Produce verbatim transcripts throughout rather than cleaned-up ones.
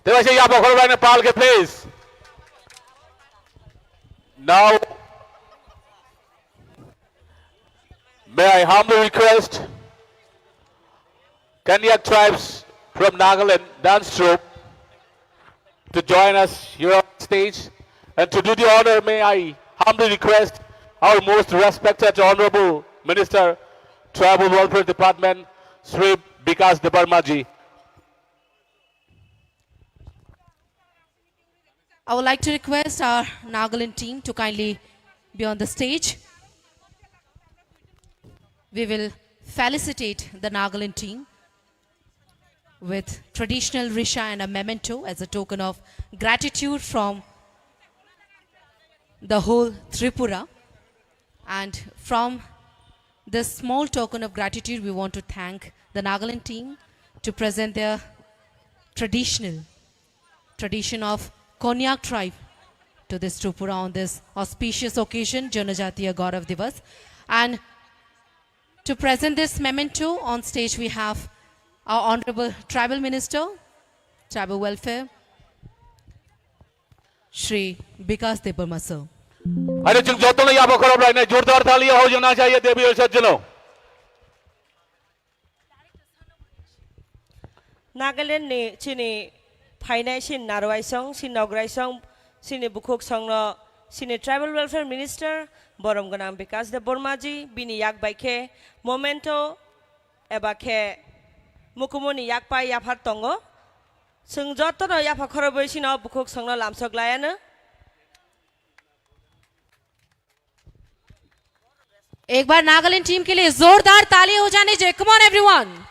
Tebase yapha khorokbaino palke, please. Now, may I humbly request Konyak tribes from Nagaland dance troupe to join us here on stage. And to do the honor, may I humbly request our most respected Honorable Minister, Tribal Welfare Department, Shri Bikas Debbarma ji. I would like to request our Nagaland team to kindly be on the stage. We will felicitate the Nagaland team with traditional risha and a memento as a token of gratitude from the whole Tripura. And from this small token of gratitude, we want to thank the Nagaland team to present their traditional tradition of Konyak tribe to this Tripura on this auspicious occasion, Janajatiya Gaurav Divas. And to present this memento on stage, we have our Honorable Tribal Minister, Tribal Welfare, Shri Bikas Debbarma sir. Ani chwng jotono yapha khorokbaino jordar taliya hojona chaiye Devi Osajjano. Nagaland ni chini phainai chini narwaisong, chini nokraisong, chini bukhuk songno chini Tribal Welfare Minister borom gwnang Bikas Debbarma ji bini yak bai khe memento eba khe mukumuni yak pai yaphar tongo. Chwng jotono yapha khorobwi chini o bukhuk songno lamsok laiano. एक बार नागालैंड टीम के लिए जोरदार ताली हो जानी चाहिए। Come on everyone.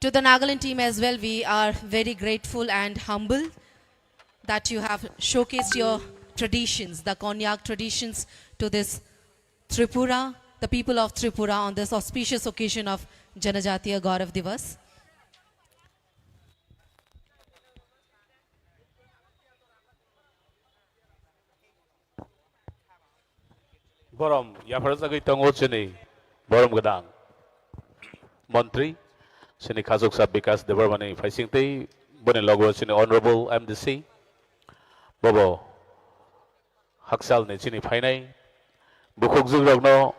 To the Nagaland team as well, we are very grateful and humble that you have showcased your traditions, the Konyak traditions, to this Tripura, the people of Tripura, on this auspicious occasion of Janajatiya Gaurav Divas. Borom yapharjagwi tongo chini borom gwnang montri, chini khachuksa Bikas Debbarmani phaising tei boni logo chini Honorable M D C. Bobo haksalni chini phainai bukhukjukrokno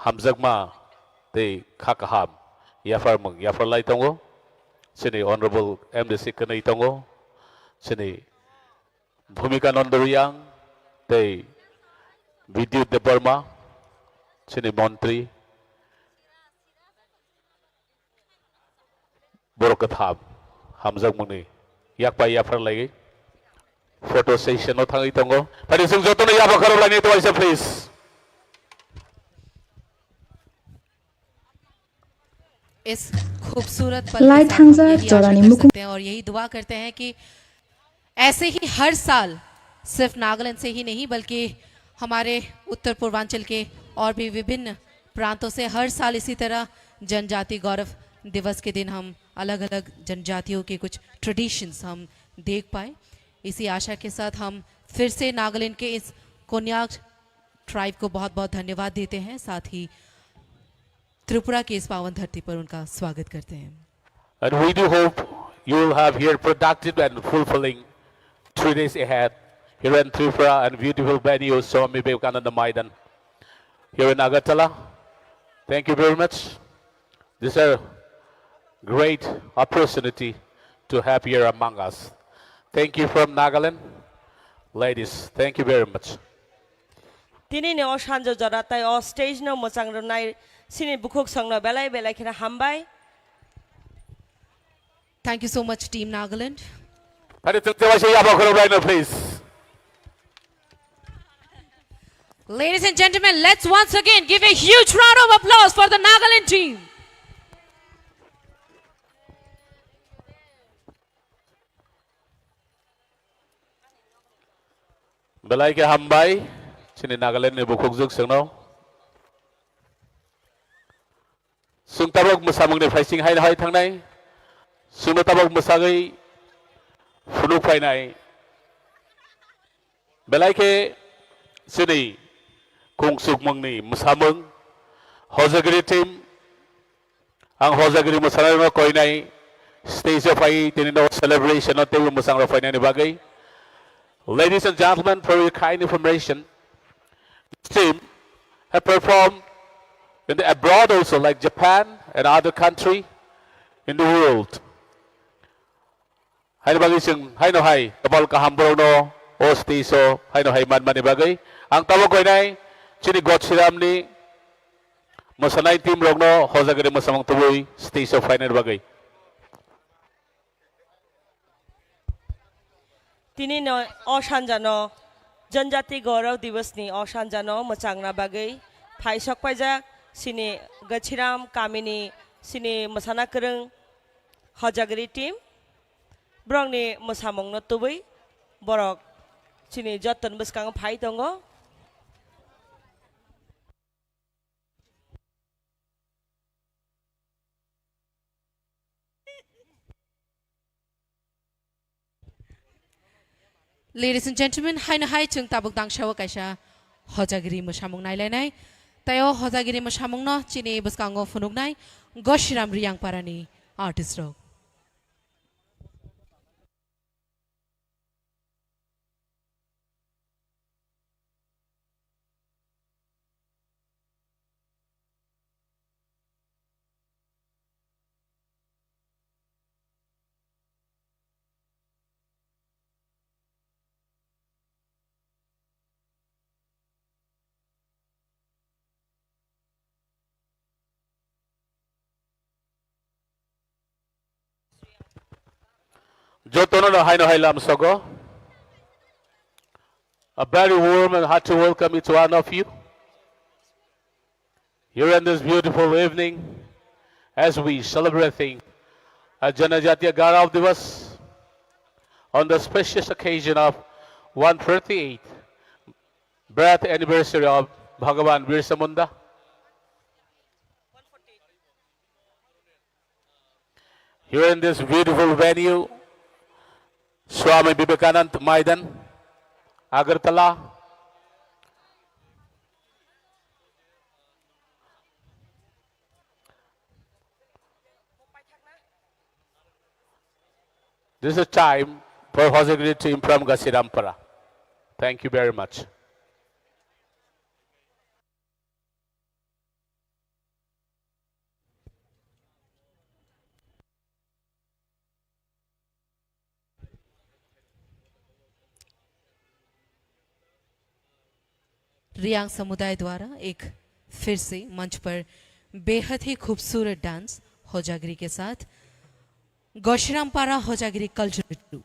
hamjakma tei kha kaham yapharmung yapharlai tongo. Chini Honorable M D C kwnwi tongo, chini Bhumika Nando Reang tei Vidyut Debbarma, chini montri. Borok kwtham hamjakmungni yakpai yaphar laiwi photo session o thangwi tongo. Phani chwng jotono yapha khorok lainai tonglaisa, please. इस खूबसूरत पल के साथ हम यही आशा कर सकते हैं और यही दुआ करते हैं कि ऐसे ही हर साल सिर्फ नागालैंड से ही नहीं बल्कि हमारे उत्तर पूर्वांचल के और भी विभिन्न प्रांतों से हर साल इसी तरह जनजाति गौरव दिवस के दिन हम अलग-अलग जनजातियों के कुछ ट्रेडिशंस हम देख पाए। इसी आशा के साथ हम फिर से नागालैंड के इस कोन्याक ट्राइब को बहुत-बहुत धन्यवाद देते हैं, साथ ही त्रिपुरा की इस पावन धरती पर उनका स्वागत करते हैं। And we do hope you will have here productive and fulfilling three days ahead here in Tripura and beautiful venue Swami Vivekananda Maidan here in Agartala. Thank you very much. This is a great opportunity to have here among us. Thank you from Nagaland. Ladies, thank you very much. Tini ni o sanjo jora tai o stage no mwchang rwnai chini bukhuk songno belai belai kheno hambai. Thank you so much, Team Nagaland. Hari tengte waisa yapha khorok laino, please. Ladies and gentlemen, let's once again give a huge round of applause for the Nagaland team. Belai khe hambai, chini Nagaland ni bukhukjwk chwngno. Chwng tabok mwsamungni phaising hai hai thangnai, chwngno tabok mwsagwi phunuk phainai. Belai khe chini kungsukmungni mwsamung, Hojagiri team, Ang hojagiri mwsanairokno koinai stage o phai tini no celebration o teibo mwsang rok phainani bagwi. Ladies and gentlemen, for your kind information, this team have performed in the abroad also, like Japan and other country in the world. Haini bagwi chwng haino hai kopal kaham borokno o stage o haino hai manmani bagwi ang tabuk koinai chini Gochiramni mwsanai team rokno hojagiri mwsamung tubui stage o phainani bagwi. Tini no o sanjano Janjati Gaurav Divas ni o sanjano mwchangna bagwi phai sok paijak chini Gochiram kamini chini mwsana kwrwng hojagiri team. Borokni mwsamungno tubui borok chini jottoni bwskango phai tongo. Ladies and gentlemen, haino hai chwng tabuk dangsao kaisa hojagiri mwsamung nailainai. Tei o hojagiri mwsamungno chini bwskango phunuknai Goshiram Riyangparani artist rok. Jotono no haino hai lamsogo. A very warm and hearty welcome each one of you here in this beautiful evening as we celebrating a Janajatiya Gaurav Divas on the specious occasion of one thirty-eight birth anniversary of Bhagavan Birsa Munda. Here in this beautiful venue, Swami Vivekanand Maidan, Agartala. This is time for Hojagiri team from Gachirampara. Thank you very much. Reang समुदाय द्वारा एक फिर से मंच पर बेहद ही खूबसूरत डांस होजागिरी के साथ गौशीरामपारा होजागिरी कल्चरल ट्रूप।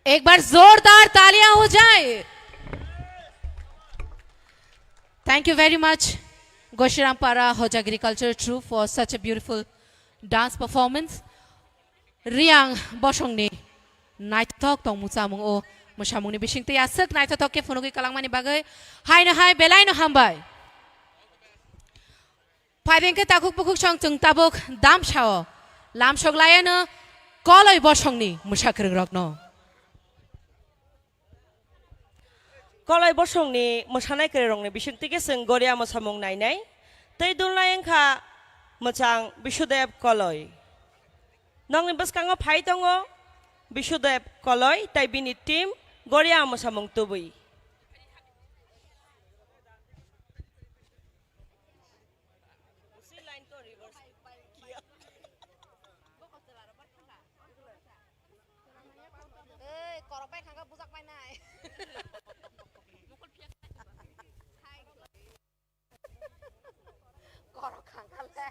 एक बार जोरदार तालियां हो जाए। Thank you very much, Gosirampara Hojagiri Cultural Troupe, for such a beautiful dance performance. Riang Bosongni naithothok tongmung chamung o mwsamungni bisingtwi aswk naithothok khe phunugwi kwlangmani bagwi haino hai belaino hambai. Phaidengkhe takhuk bukhuk song chwng tabuk damsao lamsok laiano Koloi Bosongni mwsakwrwngrokno. Koloi Bosongni mwsanai kwrwirokni bisingtwi khe chwng Goria mwsamung nainai. Tei dulnai wngkha mwchang Bisudev Koloi. Nokni bwskango phai tongo Bisudev Koloi tei bini team Goria mwsamung tubui. Ei, korok bai khangka bujak bai nai. Korok khangka le.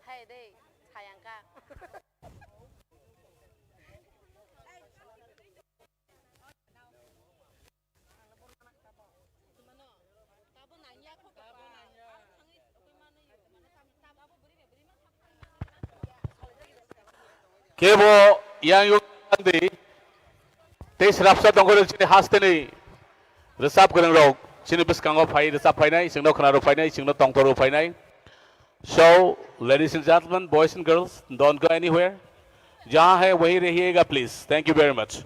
Hai dei, sayangka. Kebo yang yuk di. Tei srapsa tongkol chini hasteni rwchap kwrwng rok chini bwskango phai rwchap phainai, chwngno khwna rw phainai, chwngno tongthor rw phainai. So, ladies and gentlemen, boys and girls, don't go anywhere. Jahan hai wahi rahiyega, please. Thank you very much.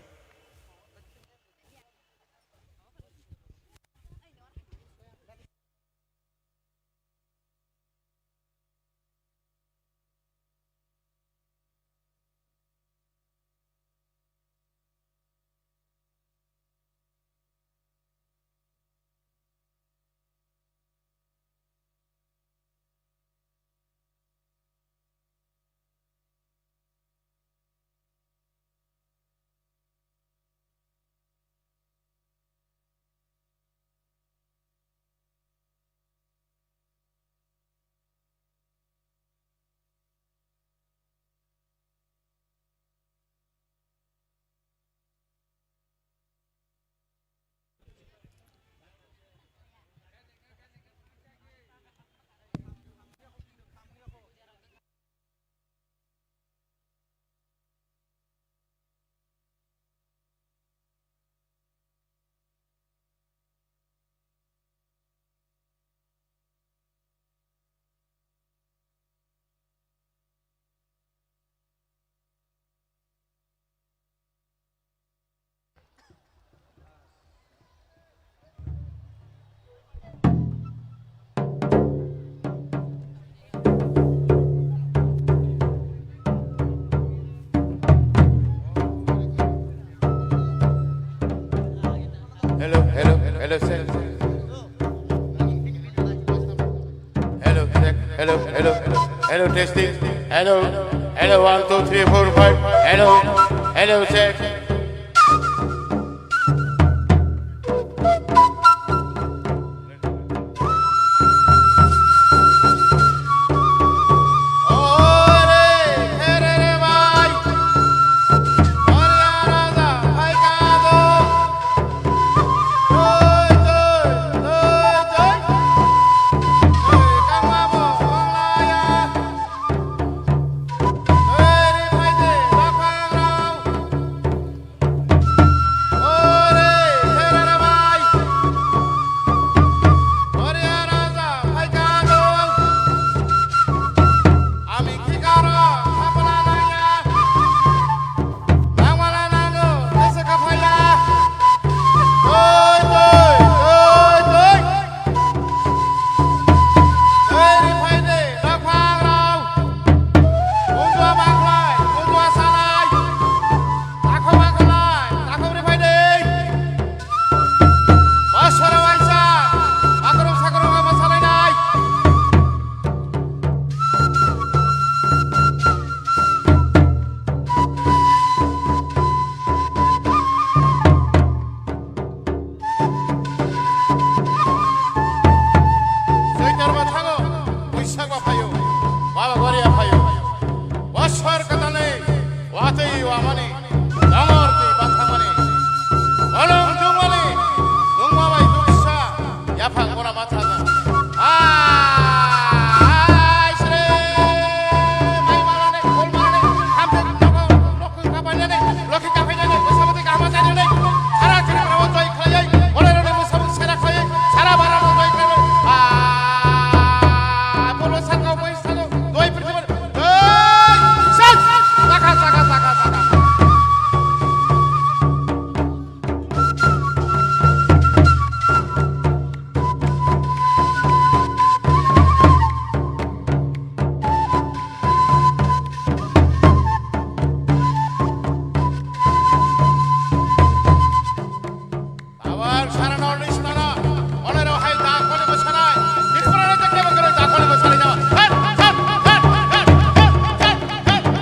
Hello, hello, hello, sir. Hello, check. Hello, hello, hello, testing. Hello, hello, one, two, three, four, five. Hello, hello, check. Mani, dongor twi bathakmani, bolong chukmani, chukma bai chuksa, yaphang gora bathakma. Ai, sre, mai malani, khol malani, hamjak nogo, lokhi kapainani, lokhi kapainani, bwsa bwtwi kaham chainani, sara Tripura o joi khlaiwi, bolai roni bwsa bwtwi sera khlaiwi, sara Bharat o joi khlaiwi. Ah, bolo sakao bai sakao, doi prithibi. Ei! Sas! Saka, saka, saka, saka. Abar sara nor ni sara. Onero hai da kole bo sanai. Tripura ni tekle bo kore da kole bo sanai na. Hat, hat, hat, hat, hat, hat.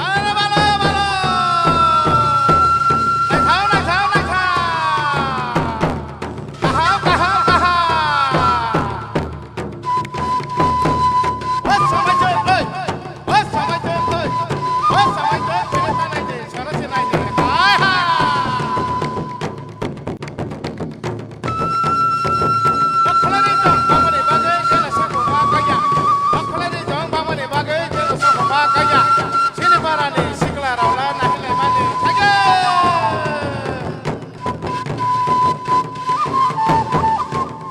Balo, balo, balo! Naithok, naithok, naithok! Kaham, kaham, kaham! Hot samai jai, oi! Hot samai jai, oi! Hot samai jai, sere ta nai de, sere se nai de. Aha! Nokhalari jong bamani bagwi jeno sakuma kaya. Nokhalari jong bamani bagwi jeno sakuma kaya. Chini parani sikla rok la nahilai mani thangya.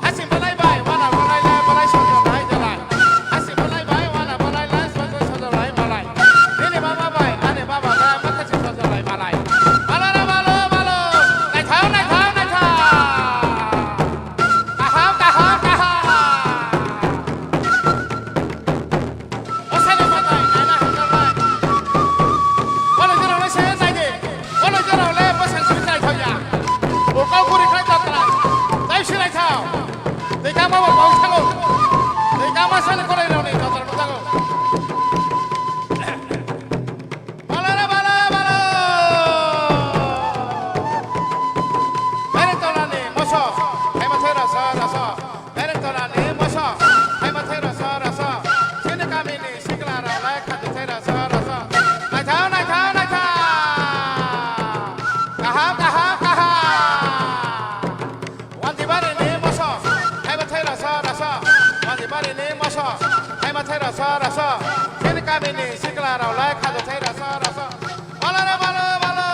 Hasing belai bai, wana belai lai, belai sojolai jalai. Hasing belai bai, wana belai lai, sojol sojolai malai. Nini baba bai, ani baba bai, makhachi sojolai malai. Malo re malo, malo. Naithok, naithok, naithok. Kaham, kaham, kaham. Bwsani mwtai naina hwnjaknai. Bono jorao le se nai di. Bono jorao le bwsang simi naithok ya. Bo kau guri khlai ta trai. Tai si naithok. Tei kama bo kau thango. Tei kama sani kolai rao ni jatra nukjago. Bala re bala, bala. Bere tolani moso. Hai ma thai rasa, rasa. Bere tolani moso, hai ma thai rasa rasa. Chini kamini sikla rok lai kha thai rasa rasa. Naithok, naithok, naithok. Kaham, kaham, kaham. Wanti bari ni moso, hai ma thai rasa rasa. Wanti bari ni moso, hai ma thai rasa rasa. Chini kamini sikla rok lai kha thai rasa rasa. Balo re balo, balo.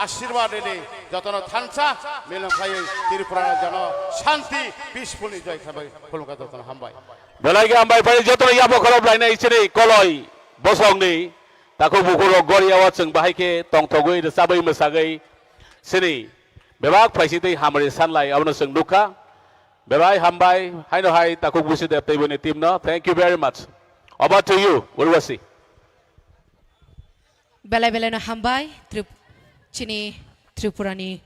Ashirbad rini jotono thansa, milim khlaiwi Tripura rajyano shanti, peaceful ni joy khlaiwi khulumkha jotono hambai. Belai khe hambai phai jotono yabo khorop lainai chini Koloi bosongni takhuk bukhurok goriao chwng bahai khe tongthogwi rwchabwi mwsagwi chini bebak phaising tei hamari sanlai abono chwng nukha. Belai hambai, haino hai takhuk Busi Deb tei bini team no. Thank you very much. Over to you, Urwasi. Belai belai no hambai, Trip-, chini Tripura ni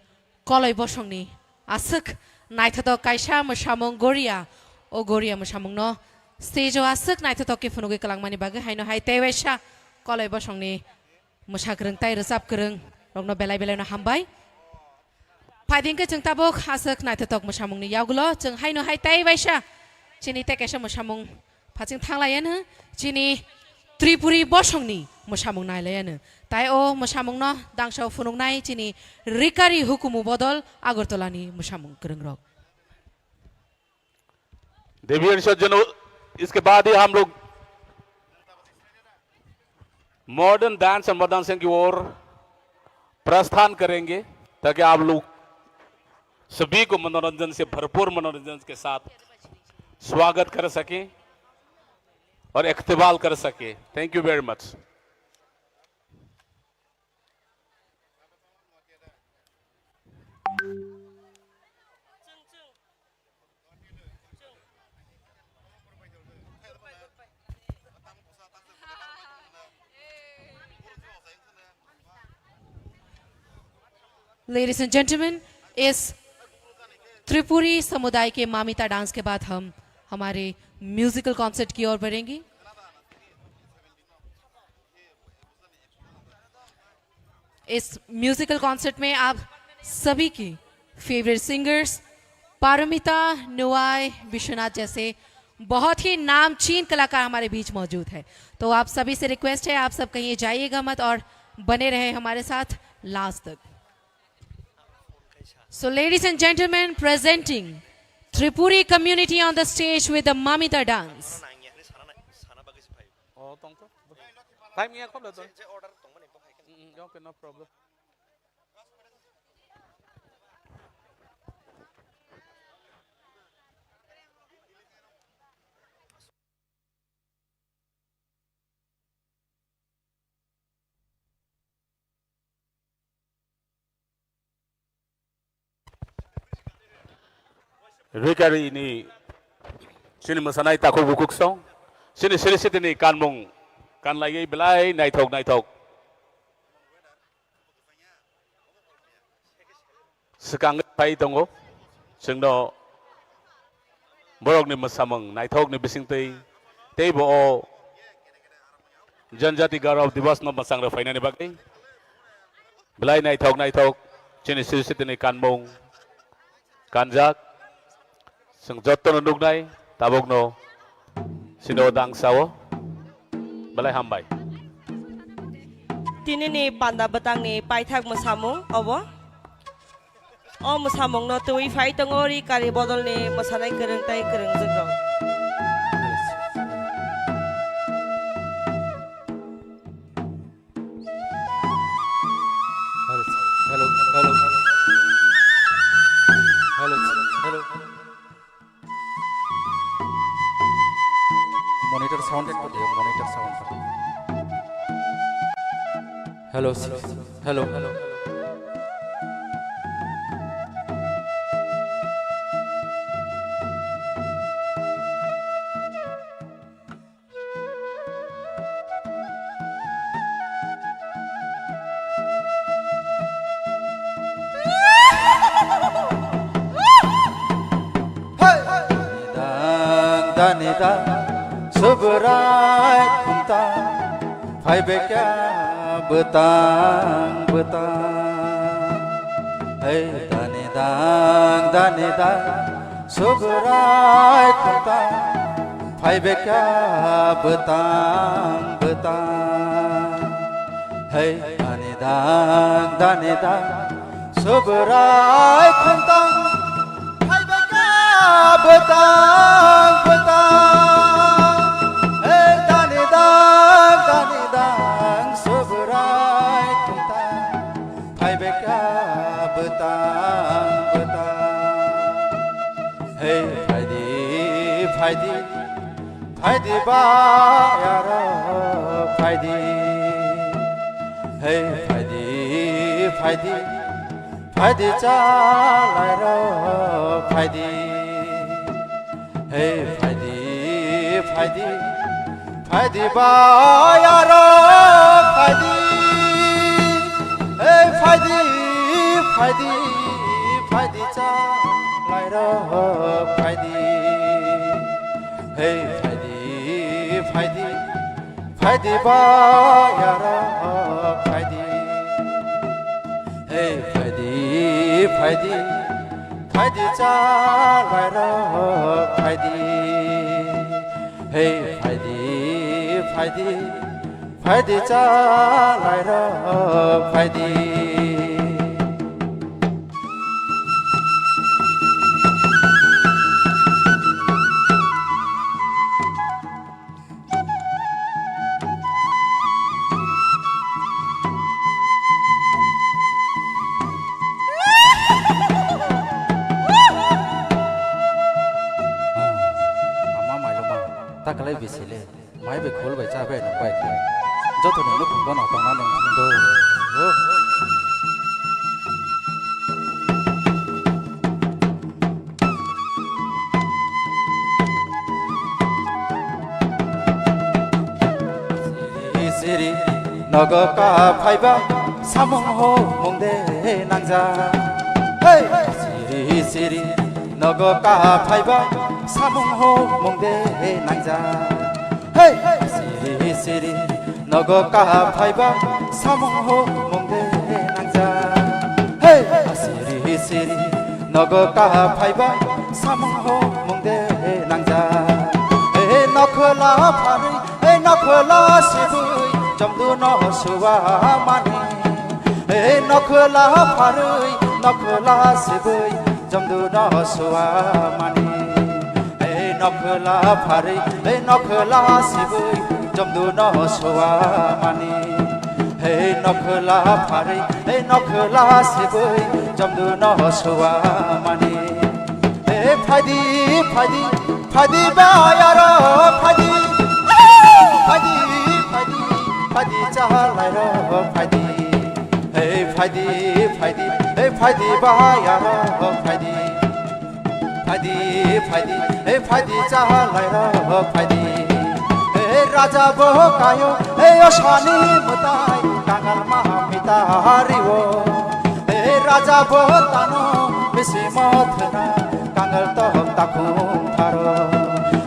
Koloi bosong ni aswk naithotok kaisa mwsamung Goria, o Goria mwsamung no stage o aswk naithotok khe phunugwi kwlangmani bagwi haino hai tei waisa Koloi bosong ni mwsa kwrwng tei rwchap kwrwng rokno belai belai no hambai. Phaidi hwnkhe chwng tabuk aswk naithotok mwsamungni yagulo chwng haino hai tei waisa chini tei kaisa mwsamung phaching thanglaiya no chini Tripuri bosongni mwsamung nailaiya no. Tai o mwsamungno dangsa phunuknai chini Rikari Hukumu Bodol Agartala ni mwsamung kwrwngrok. देवी और सज्जनों, इसके बाद ही हम लोग modern dance और मदन सिंह की ओर प्रस्थान करेंगे, ताकि आप लोग सभी को मनोरंजन से भरपूर मनोरंजन के साथ स्वागत कर सकें और इस्तकबाल कर सकें। Thank you very much. Ladies and gentlemen, इस त्रिपुरी समुदाय के मामिता डांस के बाद हम हमारे म्यूजिकल कॉन्सर्ट की ओर बढ़ेंगे। इस म्यूजिकल कॉन्सर्ट में आप सभी की फेवरेट सिंगर्स पारमिता, नुआई, विश्वनाथ जैसे बहुत ही नामचीन कलाकार हमारे बीच मौजूद है। तो आप सभी से रिक्वेस्ट है, आप सब कहीं जाइएगा मत और बने रहे हमारे साथ लास्ट तक। So, ladies and gentlemen, presenting Tripuri community on the stage with the Mamita dance. Oh, tong to. Time ya kop le to. Mm, mm, okay, no problem. Rikari ni chini mwsanai takhuk bukhuk song, chini siri sitini kanmung kanlaiwi belai naithok naithok swkang phai tongo. Chwngno borokni mwsamung naithokni bisingtwi teibo o Janjati Gaurav Divas no mwchang rw phainani bagwi belai naithok naithok chini siri sitini kanmung kanjak. Chwng jotono nuknai tabukno sino dang sao. Belai hambai. Tinini panda bwtangni paithak mwsamung obo. O mwsamungno twiwi phai tongo Rikari Bodolni mwsanai kwrwng tei kwrwngjwkrok. Hello, hello, hello. Hello, hello. Monitor sound একটু দিও, monitor sound. Hello, hello, hello. Dang dani dang, Subrai khunta, phai bekya bwtang bwtang. Hey, dani dang, dani dang, Subrai khunta, phai bekya bwtang bwtang. Hey, dani dang, dani dang, Subrai khunta, phai bekya bwtang bwtang. Hey, dani dang, dani dang, Subrai khunta, phai bekya Phaidi, phaidi bayarok phaidi. Hey phaidi, phaidi, phaidi chalairok phaidi. Hey phaidi, phaidi, phaidi bayarok phaidi. Hey phaidi, phaidi, phaidi chalairok phaidi. Hey phaidi, phaidi, phaidi bayarok phaidi. Hey phaidi, phaidi, phaidi chalairok phaidi. Hey phaidi, phaidi, phaidi chalairok phaidi. Ama mailoma takalai bisile mai bai khul bai cha bai nang bai khe joto ni nukhung bono tongna nang thung do. Siri siri nogo ka phaiba samung ho mung de nangja. Hey! Siri siri nogo ka phaiba samung ho mung de nangja. Hey! Siri siri nogo ka phaiba samung ho mung de nangja. Hey! Siri siri nogo ka phaiba samung ho mung de nangja. Hey nokhla pharwi, hey nokhla sibwi, chomdu no suwa mani. Hey nokhla pharwi, nokhla sibwi, chomdu no suwa mani. Hey nokhla pharwi, hey nokhla sibwi, chomdu no suwa mani. Hey nokhla pharwi, hey nokhla sibwi, chomdu no suwa mani. Hey phaidi, phaidi, phaidi bayarok phaidi. Phaidi, phaidi, phaidi chalairok phaidi. Hey phaidi, phaidi, hey phaidi bayarok phaidi. Phaidi, phaidi, hey phaidi chalairok phaidi. Hey raja bo kayo, hey osani mwtai kangal maha mita hario. Hey raja bo tano bisi mothna kangal tohok takhung tharo.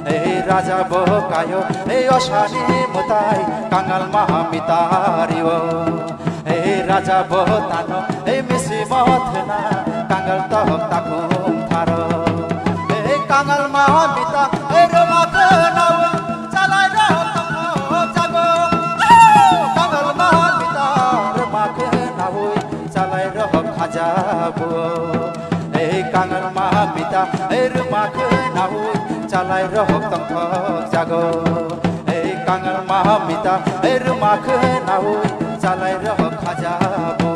Hey raja bo kayo, hey osani mwtai kangal maha mita hario. Hey raja bo tano, hey misi mothna kangal tohok takhung tharo. Hey kangal ma mita, hey roma khnawi, chalairok tongthok jago. Kangal ma mita, roma khnawi, chalairok khajabu. Hey kangal ma mita, hey roma khnawi, chalairok tongthok jago. Hey kangal ma mita, hey roma khnawi, chalairok khajabu.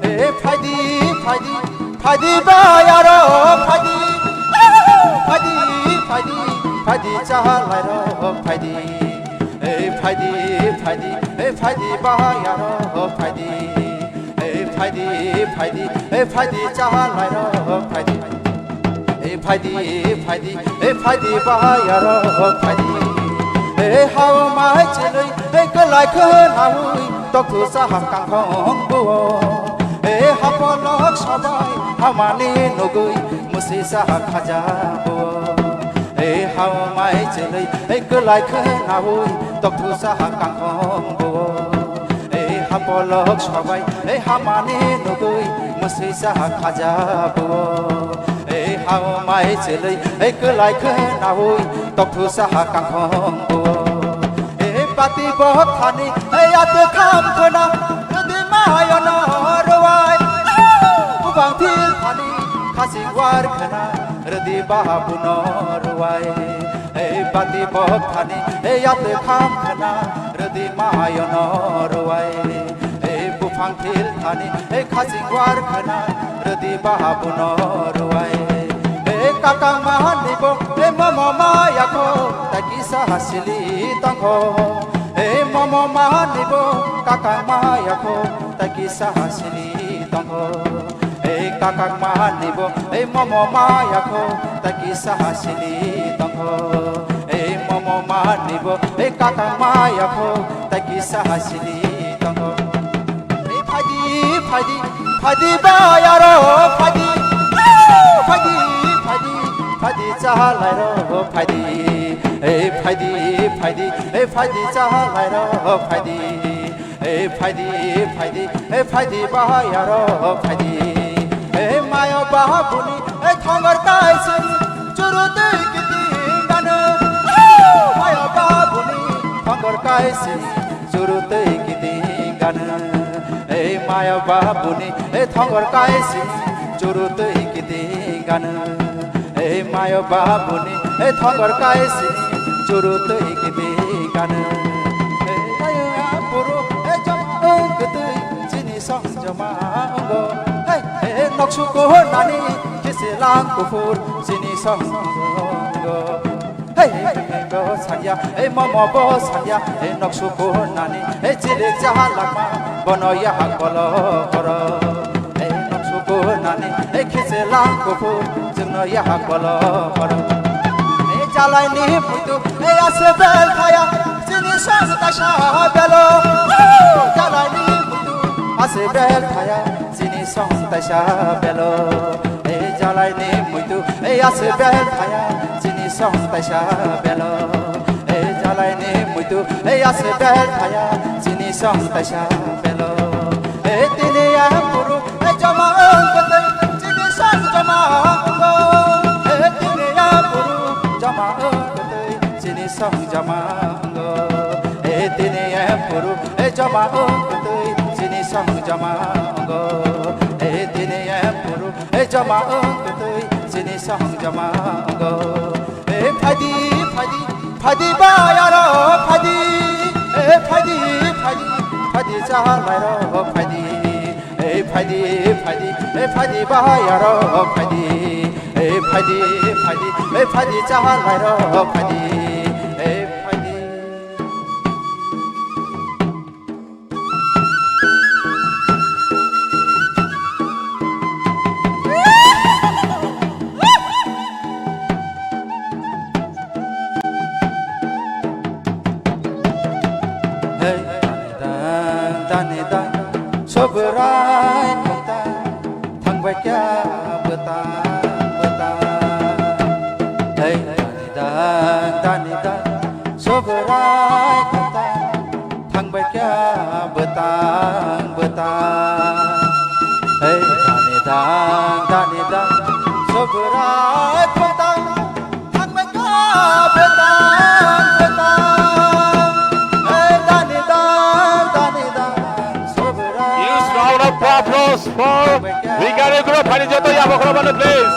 Hey phaidi, phaidi, phaidi bayarok phaidi. Phaidi, phaidi, phaidi chalairok phaidi. Hey phaidi, phaidi, hey phaidi bayarok phaidi. Hey phaidi, phaidi, hey phaidi chalairok phaidi. Hey phaidi, phaidi, hey phaidi bayarok phaidi. Hey hao mai chilwi, hey kwlai khnawi, tokhu saha kangkhong buo. Hey hapolok sabai, hamani nugwi, musi saha khajabuo. Hey hao mai chilwi, hey kwlai khnawi, tokhu saha kangkhong buo. Ei hapolok sobai, ei hamani nugwi, mwswi saha khajabuo. Ei hao mai chilwi, ei kwlai khnawi, tokthu saha kangkhong buo. Ei bati bohok thani, ei atwkham khna, rwdi mayono rwai. Bubang thil thani, khasing war khna, rwdi babuno rwai. Ei bati bohok thani, ei atwkham khna, rwdi mayono rwai. Ei buphang thil thani, ei khasing war khna, rwdi babuno rwai. Ei kakang mahani bo, ei mo Momo yakho takisa hasili tongkho. Ei momo mani bo kakang ma yakho takisa hasili tongkho. Ei kakang mani bo ei momo ma yakho takisa hasili tongkho. Ei momo mani bo ei kakang ma yakho takisa hasili tongkho. Ei phaidi, phaidi, phaidi bayaro, phaidi, phaidi, phaidi, phaidi chahalairo, phaidi. Ei phaidi, phaidi, ei phaidi chahalairo, phaidi. Ei phaidi, phaidi, ei phaidi bayaro, phaidi. Ei mayo babuni, ei thongor kaising, churu twi kiting gano. Mayo babuni, thongor kaising, churu twi kiting gano. Ei mayo babuni, ei thongor kaising, churu twi kiting gano. Ei mayo babuni, ei thongor kaising, churu twi kiting gano. Ei mayo buru, ei joma wng kwtwi, chini song joma wngo. Hey, ei noksu kuhunani, kisi lang kuphur, chini song wngo. Hey, bo sanya, ei momo bo sanya, ei noksu kuhunani, ei chilik jaha lakma, bono yahak bolo horo. Ei noksu kuhunani, ei khise lang kuphur, chwngno yahak bolo horo. Ei jalaini muitu, ei ase bel thaya, chini song kaisa belo. Jalaini muitu, ase bel thaya, chini song taisa belo. Ei jalaini muitu, ei ase bel thaya, chini song taisa belo. Ei jalaini muitu, ei ase bel thaya, chini song taisa belo. Ei tini ya buru, ei joma wng kwtwi, chini song joma wngo. Ei tini ya buru, joma wng kwtwi, chini song joma wngo. E tini e puru e joma wng kwtwi chini song joma wngo. E tini e puru e joma wng kwtwi chini song joma wngo. E phaidi phaidi phaidi bayaro phaidi. E phaidi phaidi phaidi chahalairo phaidi. Ei phaidi, ei phaidi, ei phaidi bahai aro phaidi. Ei phaidi, ei phaidi, ei phaidi chahalairo phaidi. Ei phaidi. Hey, dang, dani, dang, sobrai, dang, dang. Thangbai kya bwtang bwtang. Hei dani dang dani dang sobrai kwtang. Thangbai kya bwtang bwtang. Hei dani dang dani dang sobrai kwtang. Thangbai kha bwtang bwtang. Hei dani dang dani dang sobrai. Huge round of applause for Vikarya Group, phaidi joto yabokhorok mano, please.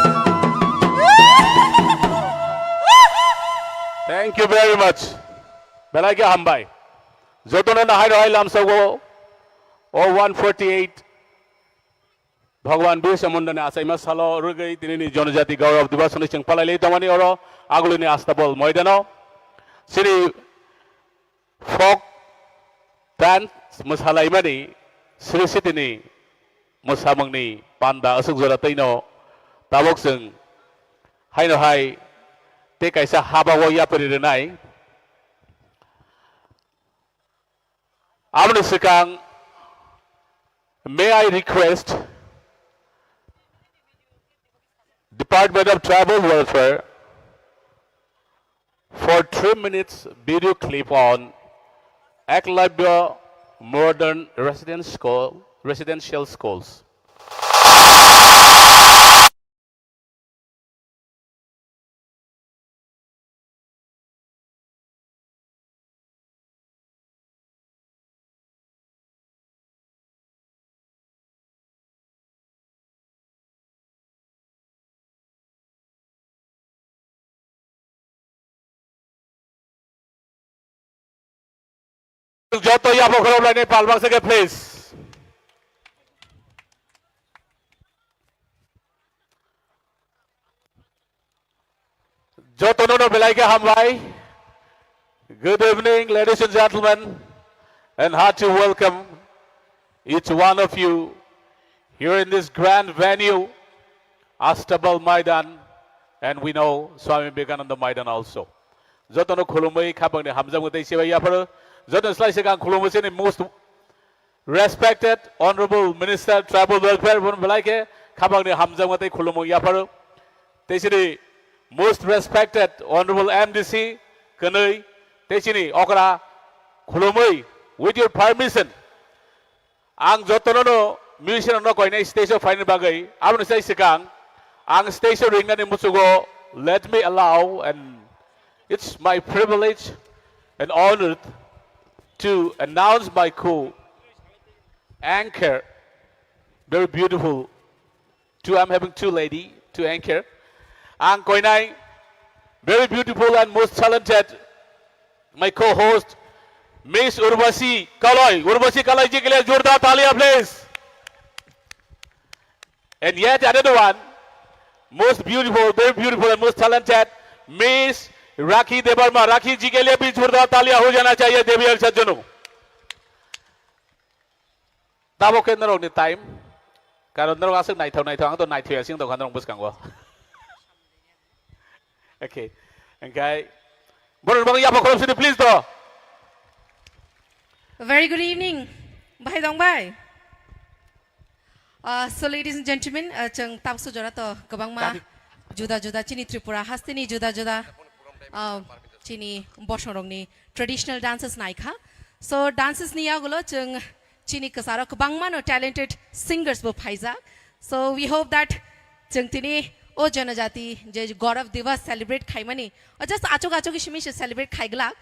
Thank you very much. Belai khe hambai. Jotono nahai rohai lamsogo o one forty-eight Bhagwan Birsa Mundani achaima salo rwgwi tinini Jonojati Gaurav Divas hwnwi chwng palai lai tongmani oro Agulini Astabol moidano. Chini folk dance mwsalaimani Sri Sitini mwsamungni panda aswk jora twino tabuk chwng haino hai tei kaisa habao yapri rwnai. Aboni swkang, may I request Department of Tribal Welfare for three minutes video clip on Eklavya Modern Residence School, Residential Schools. Joto yabokhorok lainai palbak se khe, please. Jotono Belaike hambai. Good evening, ladies and gentlemen, and hearty welcome each one of you here in this grand venue, Astabal Maidan, and we know Swami Vivekananda Maidan also. Jotono khulumwi khapangni hamjakmung tei sibai yapharo. Jotono slai sekang khulumwi chini most respected Honorable Minister Tribal Welfare, bon belai khe khapangni hamjakmung tei khulumung yapharo. Tei chini most respected Honorable M D C kwnwi tei chini okra khulumwi, with your permission, ang jotono no musician no koinai stage o phaini bagwi, aboni sai sekang ang stage o ringnani muchugo, let me allow, and it's my privilege and honor to announce my co-anchor, very beautiful. Two, I'm having two lady to anchor. Ang koinai, very beautiful and most talented, my co-host, Miss Urvashi Kaloi. Urvashi Kaloi ji ke liye jordar taliyan, please. And yet another one, most beautiful, very beautiful and most talented, Miss Rakhi Debbarma. Rakhi ji ke liye bhi jordar taliyan ho jana chahiye, Devi Arshad Janu. Tabok khe norokni time, karon norok aswk naithok naithok, ang to naithok ya sing tongkha norok bwskango. Okay, okay. Borok bang yapha khorok sidi, please to. Very good evening, bhai dong bhai. Uh, so, ladies and gentlemen, uh, chwng tabukso jora to kwbangma juda juda chini Tripura hasteni juda juda, uh, chini bosongrokni traditional dances naikha. So, dances ni yagulo chwng chini kwcharo kwbangmano talented singers bo phaijak. So, we hope that chwng tini o janajati je Gaurav Diwas celebrate khaimani, o just achuk achuk simi se celebrate khaiglak.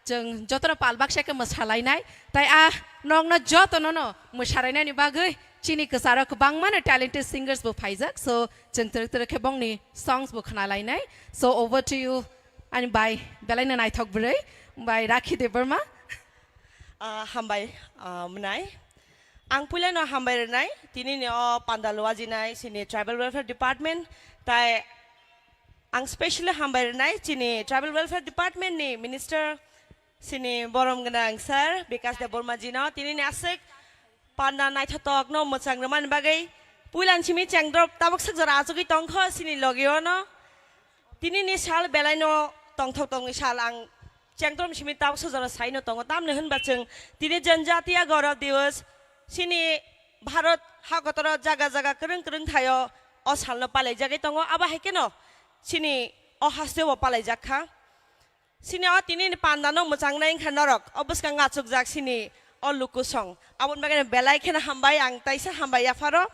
Chwng jotono pal baksa khe mwsalainai. Tai a nokno jotono no mwsarainani bagwi chini kwcharo kwbangmano talented singers bo phaijak. So, chwng twrwk twrwk khe bongni songs bo khnalainai. So, over to you, ani bai belaino naithok bwrwi, bai Rakhi Debbarma. Ah, hambai, ah, mwnai. Ang puilano hambai rwnai, tinini o panda luajinai chini Tribal Welfare Department, tai ang specially hambai rwnai chini Tribal Welfare Department ni Minister, chini borom gwnang sir Bikas Debbarma jino, tinini aswk panda naithotokno mwchang rwmani bagwi puilan simi chengdrop tabuk swk jora achugwi tongkho chini logio no. Tinini sal belaino tongthok tongni sal, ang chengdrom simi tabukso jora saino tongo, tamni hwnba chwng tini Janjatiya Gaurav Diwas, chini Bharat hakotoro jaga jaga kwrwng kwrwng thaio o salno palaijagwi tongo, abo hai kheno chini o hasteo bo palaijak kha. Chini o tinini pandano mwchangnai wngkha norok, o bwskango achukjak chini o lukusong, aboni bagwi belai kheno hambai, ang taisa hambai yapharo.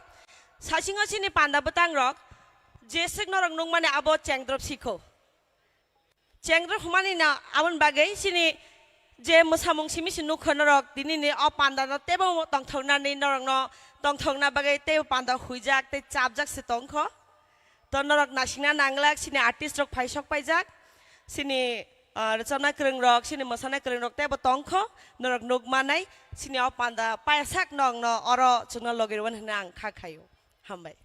Saisingo chini panda bwtangrok, jeswk norok nukmani abo chengdrop sikho. Chengdrop hwnmani na aboni bagwi chini je mwsamung simi se nukha norok tinini o pandano teibo tongthoknani norokno tongthokna bagwi teibo panda huijak tei chapjak se tongkho. To norok naisingna nanglak chini artist rok phai sok paijak chini, ah, rwchapna kwrwng rok chini mwsana kwrwng rok teibo tongkho norok nukmanai chini o panda paisak nokno oro chwngno logi rwmani hwnwi ang kha khaio. Hambai.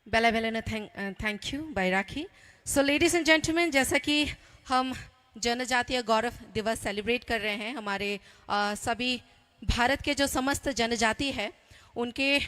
बेला बेला ने thank, uh, thank you भाई राखी। So ladies and gentlemen, जैसा कि हम जनजातीय गौरव दिवस सेलिब्रेट कर रहे हैं, हमारे, uh, सभी भारत के जो समस्त जनजाति है, उनके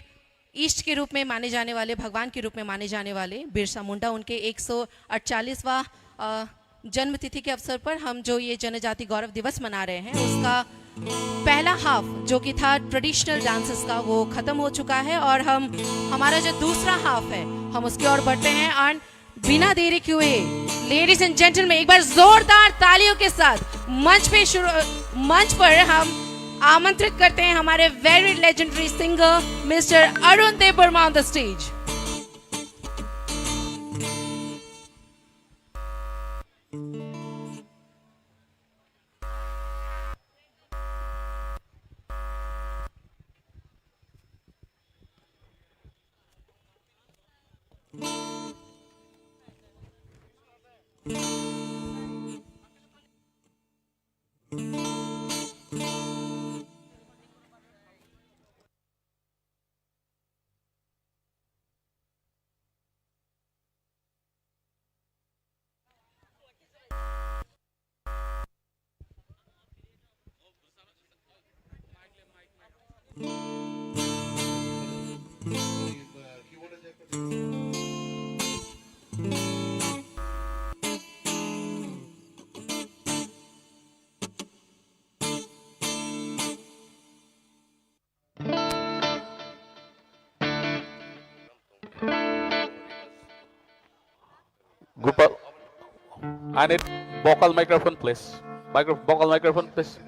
ईष्ट के रूप में माने जाने वाले, भगवान के रूप में माने जाने वाले बिरसा मुंडा उनके एक सौ अड़तालीसवाँ, अ, जन्म तिथि के अवसर पर हम जो ये जनजाति गौरव दिवस मना रहे हैं, उसका पहला हाफ जो कि था ट्रेडिशनल डांसेस का, वो खत्म हो चुका है और हम, हमारा जो दूसरा हाफ है, हम उसकी ओर बढ़ते हैं। एंड बिना देरी किए हुए, लेडीज एंड जेंटलमैन, एक बार जोरदार तालियों के साथ मंच पे शुरू, मंच पर हम आमंत्रित करते हैं हमारे very legendary singer mister Arun Dev Verma on the stage. Gopal, I need vocal microphone, please. Micro, vocal microphone, please.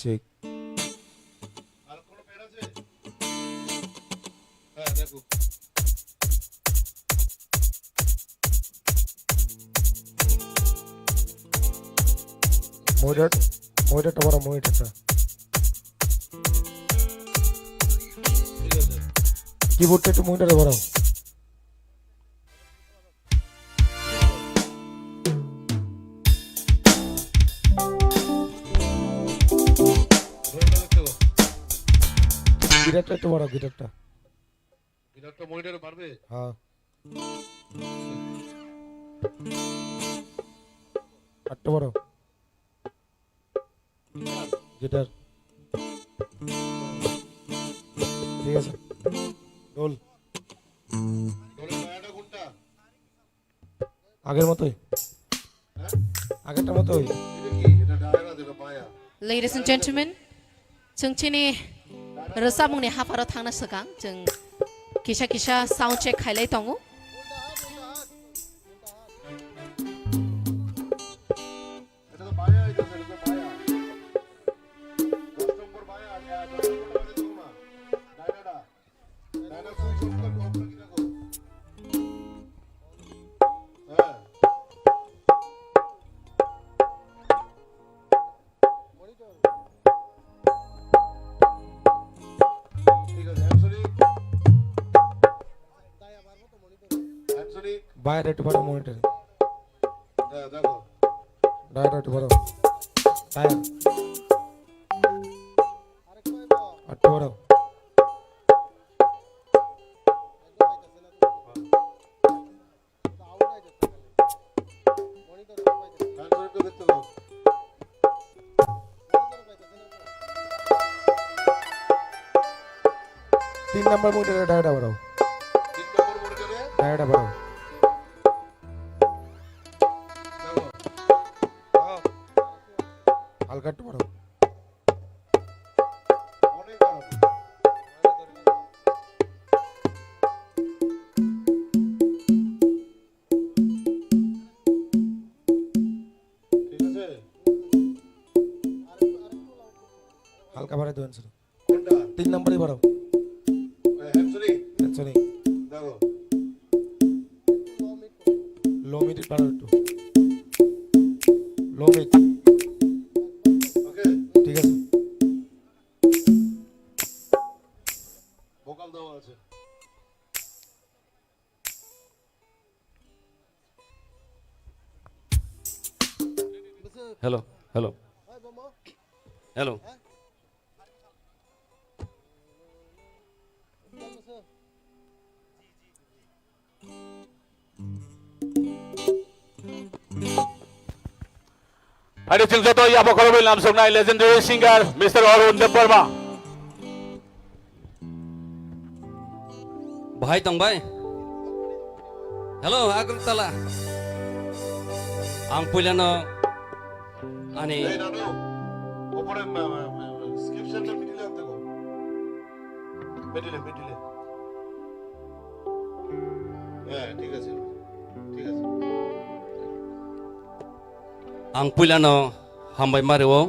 Check. Monitor, monitor ta boro, monitor ta. Keyboard ta ekটু monitor e boro. Guitar ta ekটু boro, guitar ta. Guitar ta monitor e parbe? Ha. Ekটু boro. Guitar. ঠিক আছে. Dol. আগের মতোই। আগেরটার মতোই। Ladies and gentlemen, chwng chini rwchapmungni hapharo thangna swkang chwng kisa kisa sound check khailai tongo. এটা তো বায়া হইতেছে, এটা তো বায়া। দশ নম্বর বায়া, আর দশ নম্বর বাজে তোমার। ডাইনাটা। ডাইনা সুইচ অফ করে, অফ করে রাখো। হ্যাঁ। ঠিক আছে, হ্যান্ডসনিক। হ্যান্ডসনিক। বাইরে একটু পাঠাও মনিটর। হ্যাঁ, দেখো। ডায়ার একটু বাড়াও। ডায়ার। আরেকটু বাড়াও। তিন নম্বর মনিটরে ডায়ারটা বাড়াও। তিন নম্বর মনিটরে? ডায়ারটা বাড়াও। হালকা একটু বাড়াও। ঠিক আছে? হালকা বাড়াই দেবেন, স্যার। কোনটা? তিন নম্বরই বাড়াও। ওই হ্যান্ডসনি? হ্যান্ডসনি। দেখো। লো মিড বাড়াও একটু। Low mid. ওকে। ঠিক আছে। ভোকাল দেওয়া আছে। Hello, hello. Hello. Haide chwng joto yabo khoroknwi lamsoknai legendary singer Mister Arun Debbarma. Bahai tong bai? Hello, Agartala. Ang puilano ani Ei, Nanu, opore ma, ma, ma, ma, scripture ta middle e aante ko. Middle e, middle e. Hya, thik ache, thik ache. Ang puilano hambai ma rwo,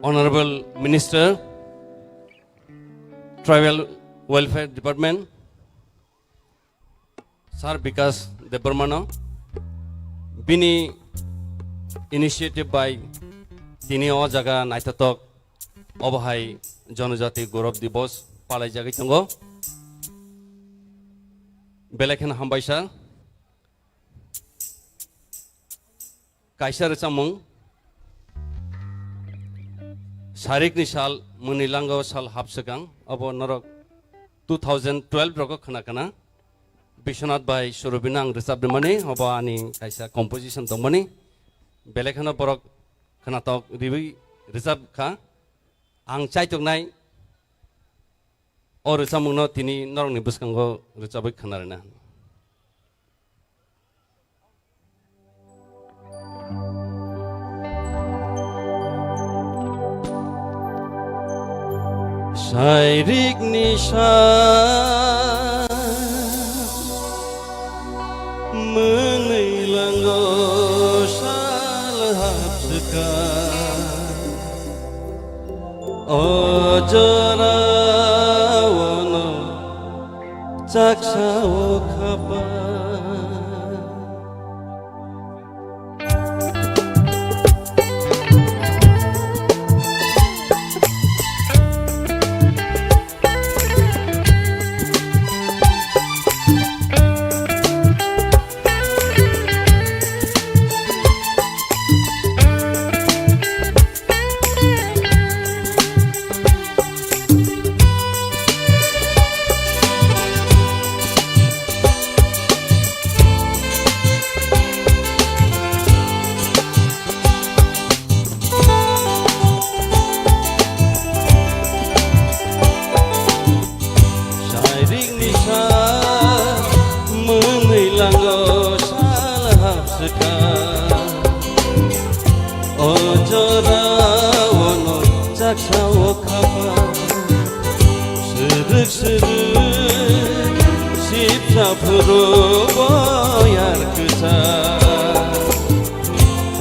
Honorable Minister, Tribal Welfare Department, Sir Bikash Debbarmano, bini initiative bai tini o jaga naithothok obo hai Jonojati Gaurav Divas palaijagwi tongo. Belai kheno hambai sir. Kaisa rwchapmung, Sarikni sal mwnwi lango sal hap swkang, obo norok two thousand twelve rogo khna khna. Biswanath bai Surabhino ang rwchap rwmani, obo ani kaisa composition tongmani. Belai kheno borok khnatok riwi rwchap kha. Ang chaitoknai o rwchapmungno tini norokni bwskango rwchabwi khna rwna. Sairikni sa mwnwi lango sal hapswka. O jorao no chaksa o khapa. Sairik ni sa mwnwi lango sal hapswka. O jora o no chaksa o khapa. Srwk srwk sipsa phuru boyar kwchak.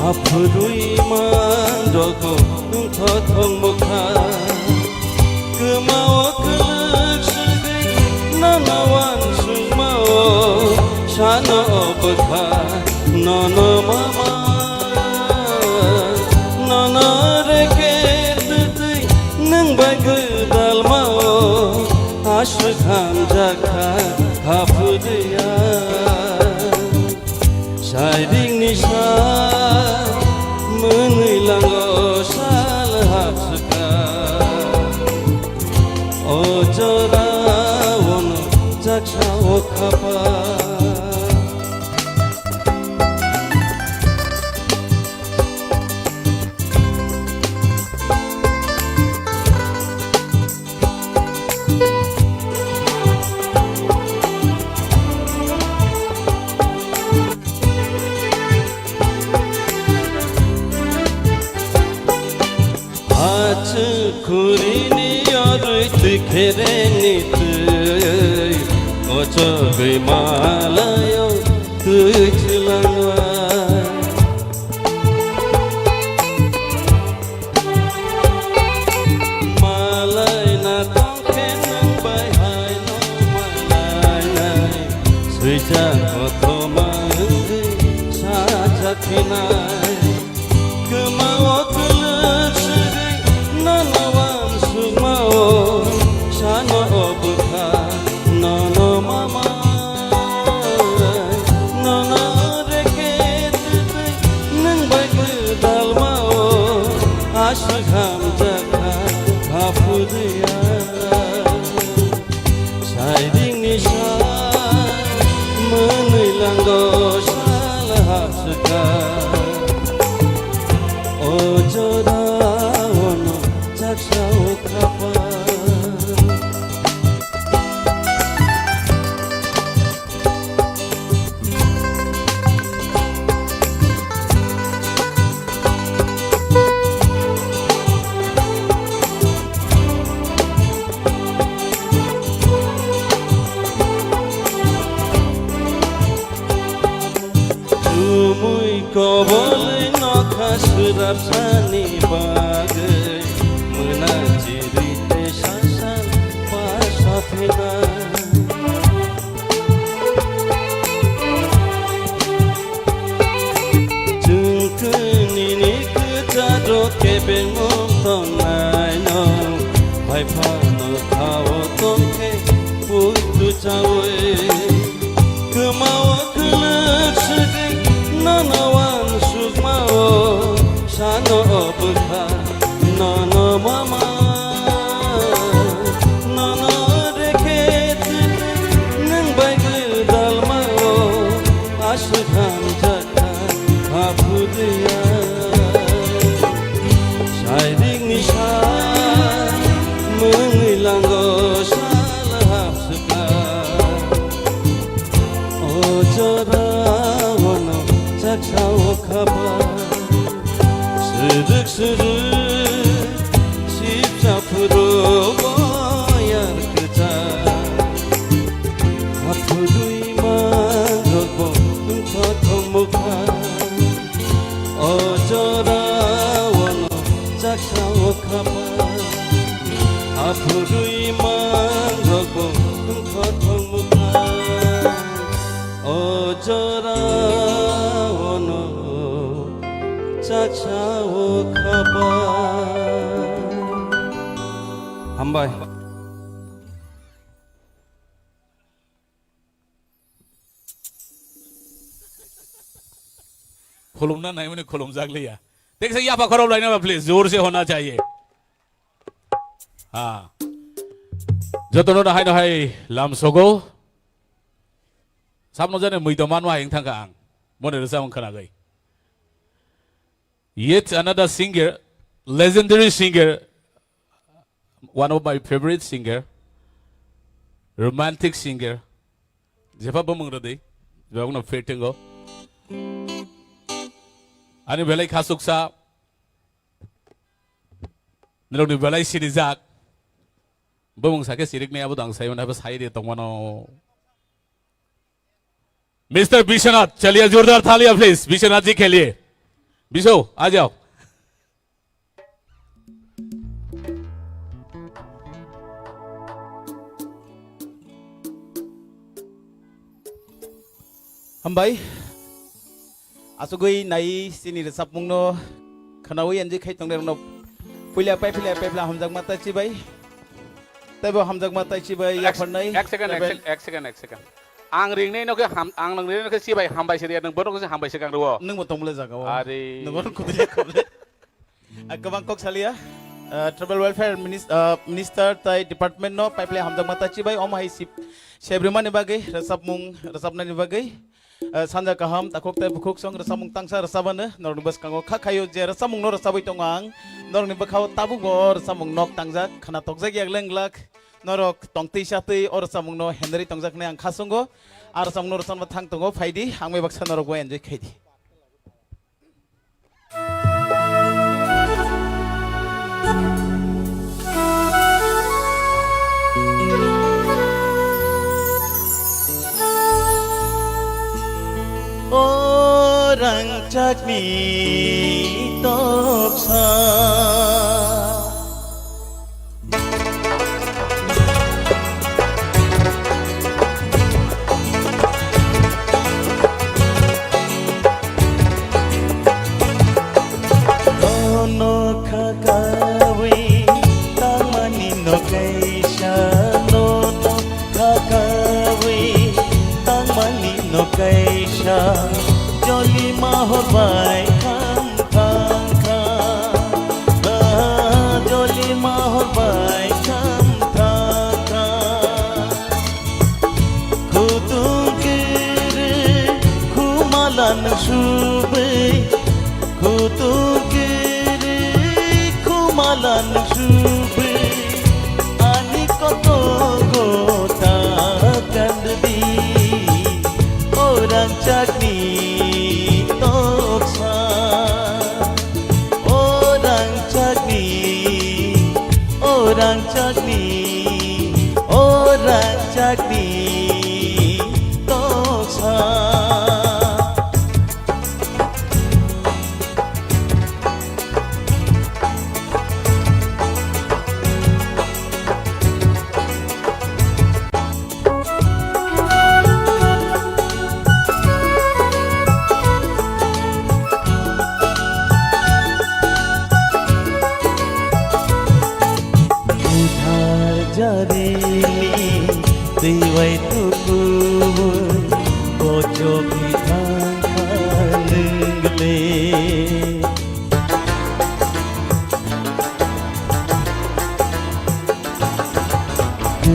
Aphurwi man rogo wngthothong bwkha. Kwmao kwlwk swgwi nono uansukmao sano o bwkha nono mama. Nono reke twtwi nwng bai gwdalmao aswk hamjakha haphurwi ang. Sairik ni sa mwnwi lango sal hapswka. O jora o no chaksa o khapa. Achuk khuri ni yorwi twi khere ni twi, kochogwi malayo twi chwlangwai. Malai na tongkhe nwng bai hai no malainai. Swijak kothoma wngwi sajak phinai. Kwmao kwlwk swgwi nono uansukmao sano o bwkha nono mama. Nono Sani bagwi mwnajiri tei sasan pasaphinai. Chwng kwnini kwcharo kebengmung tongnaino, hai phano khao tongkhe puitu chaui. Kwmao khwlwk swkang nono uansukmao, sano o bwkha nono mama. Nono rekhe twtwi nwng bai gwdalmao, aswk hamjakha haphudwiya. Sairikni sa mwnwi lango sal hapswkha. O jorao no chaksa o khapa, swrwk swrwk sipsa phuru boyar kwchak. Haphurwi manrok bo wngkha thongmukha. O jorao no chaksa o khapa, aphurwi manrok bo wngkha thongmukha. O jorao no chaksa o khapa. Hambai. Khulumna naimani khulumjak liya. Teksa yapha khorop laina ba, please. Jor se hona chahiye. Ha. Jotono no hai no hai lam sogo. Sabno jani mui to manma hai wng thangkha ang. Mone rwchapmung khwnagai. Yet another singer, legendary singer, one of my favorite singer, romantic singer. Jepha bumung rwdi, jepha no fit tongo. Ani belai khasuksa, nirokni belai sinijak. Bumung sakhe sirikni abo dang sai mane abo sai de tongmano. Mister Biswanath, chaliye jordar thaliya, please. Biswanath ji ke liye. Bishu, aa jao. Hambai. Asugwi nai chini rwchapmungno khwnawi enjoy khai tongnai rokno puila pai phila pai phila hamjakma tai chibai. Teibo hamjakma tai chibai. Ek, yapharnai. Ek second, ek Teibo sec-, ek second, ek second. Ang ringnai no khe ham, ang nang ringnai no khe chibai hambai se riya, nang bono khe hambai se kang rwo. Nang bo tongmole jaga o. Ari. Nang bono kudu ya kable. Ah, kwbang kok salia. Ah, Tribal Welfare Minis-, ah, Minister tai Department no pai phila hamjakma tai chibai. Om hai sip, sebrimani bagwi, rwchapmung, rwchapnani bagwi. Eh, sanja kaham, takhuk tei bukhuk song rwchapmung tangsa rwchapano, norokni bwskango kha khaio je rwchapmungno rwchapwi tongo ang, norokni bwkhao tabukbo rwchapmung nok tangjak, khna tokjak yak lenglak, norok tongtwi chatwi o rwchapmungno henderwi tongjak hinwi ang kha sungo, a rwchapmungno rwchapna thang tongo, phaidi, ang bai baksa norokbo enjoy khaidi. O rangchakni toksa. Nono khakawi tangmani no kaisa, nono khakawi tangmani no kaisa, joli mahor bai kham thang kha, ah, joli mahor bai kham thang kha. Khutung kiri khumalan subui, khutung kiri khumalan subui, ani koto gota kanddi, o rangchakni toksa. O rangchakni, o rangchakni, o rangchakni toksa.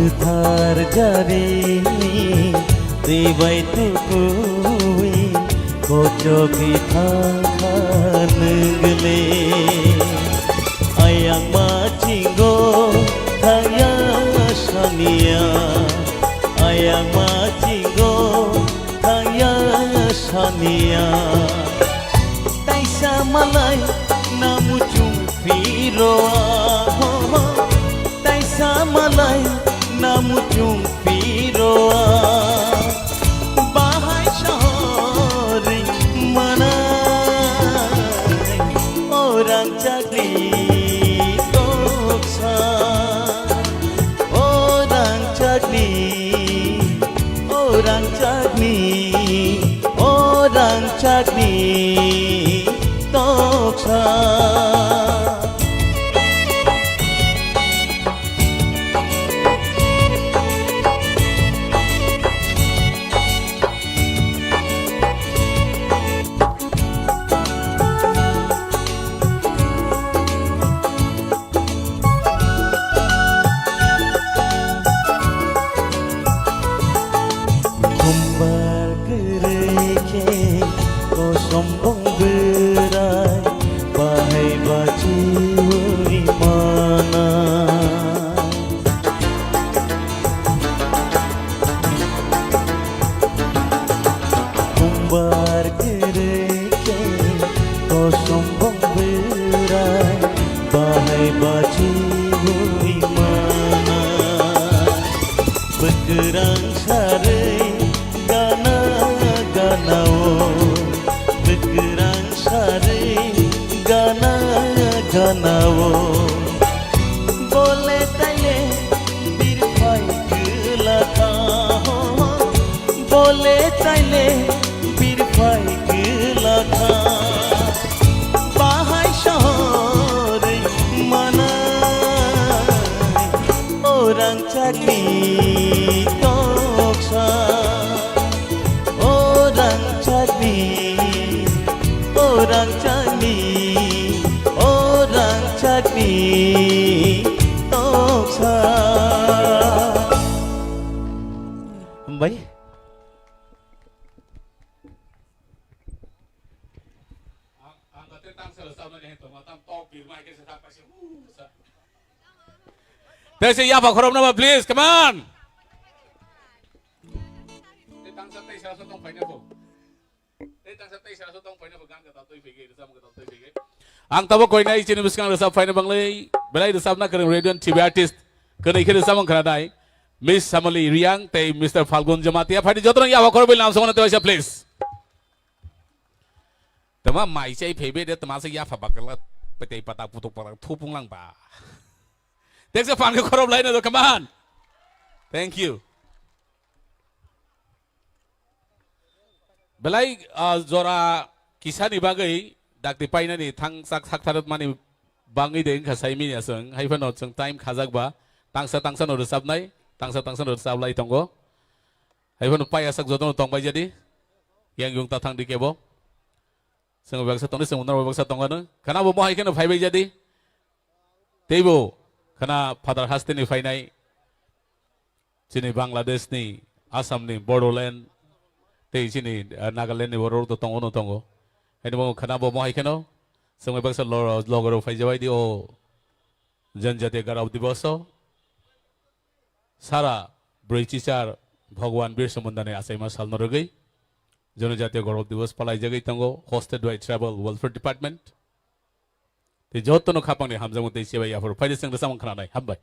Thar jari twi bai tukui kochok thangkha nungle. Ayang machingo thangya sania. Ayang machingo thangya sania. Taisa malai namu chung piroa, ho, ho. Taisa malai namu chung piroa. Bahai sahori manai orang chakli toksa. Orang chakli, orang chakli, orang chakli toksa. Khumbar kwrwi khe kosom bong bwrai bahai bachiui mana. Khumbar kwrwi khe kosom bong bwrai bahai bachiui mana. Bwkrang sarwi gana gana o, bwkrang sarwi gana gana o. Bole taile birphai kwlakha, bole taile birphai kwlakha. Bahai sahori manai orang chakni toksa, orang chakni, orang chakni, orang chakni toksa. Hambai. Tei se yapha khoroknama, please, come on. Ang tabo koinai chini bwskang rwchap phaina banglai, belai rwchapna kwrwng radio and T V artist. Kwnwi khe rwchap wng khna nai Miss Samali Riang tei Mister Falgun Jamatia, phaidi jotono yapha khorokbai lamsongno tewaisa, please. Tama mai chai phaibe de tama se yapha bakla petai pata putuk pata thupung lang ba. Tekse phan khe khorop lai na do, come on. Thank you. Belai, ah, jora kisani bagwi dakti painani thang sak sak tharwt mani bangwi de wngkha sai mini aswng. Hai phano chwng time khajak ba tangsa tangsa no rwchapnai, tangsa tangsa no rwchap lai tongo. Hai phano pai asak jotono tong bai jadi. Yang yung ta thang di kebo. Chwng baksa tongdi, chwng norok baksa tongano. Khana bo mohai kheno phai bai jadi. Teibo khana phatar hasteni phainai. Chini Bangladesh ni, Assam ni, Bodoland, tei chini, ah, Nagaland ni borok to tongo no tongo. Haino bo khana bo mohai kheno. Chwng baksa lo-, logoro phai jabai di o Janjatiya Gaurav Diboso. Sara brwi chichar Bhagwan Birsa Mundani achaima salno rwgwi Janajatiya Gaurav Diwas palaijagwi tongo, hosted by Tribal Welfare Department. Tei jotono khapangni hamjakmung tei chibai yaphuru phaidi chwng rwchapmung khwnanai. Hambai.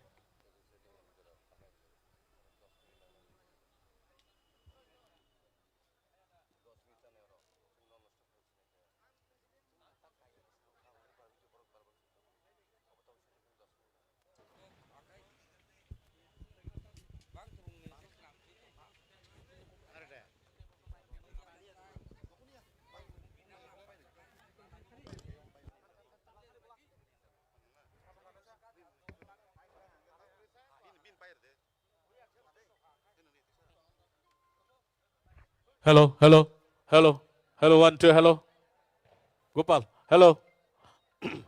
Hello, hello, hello, hello, one, two, hello. Gopal, hello.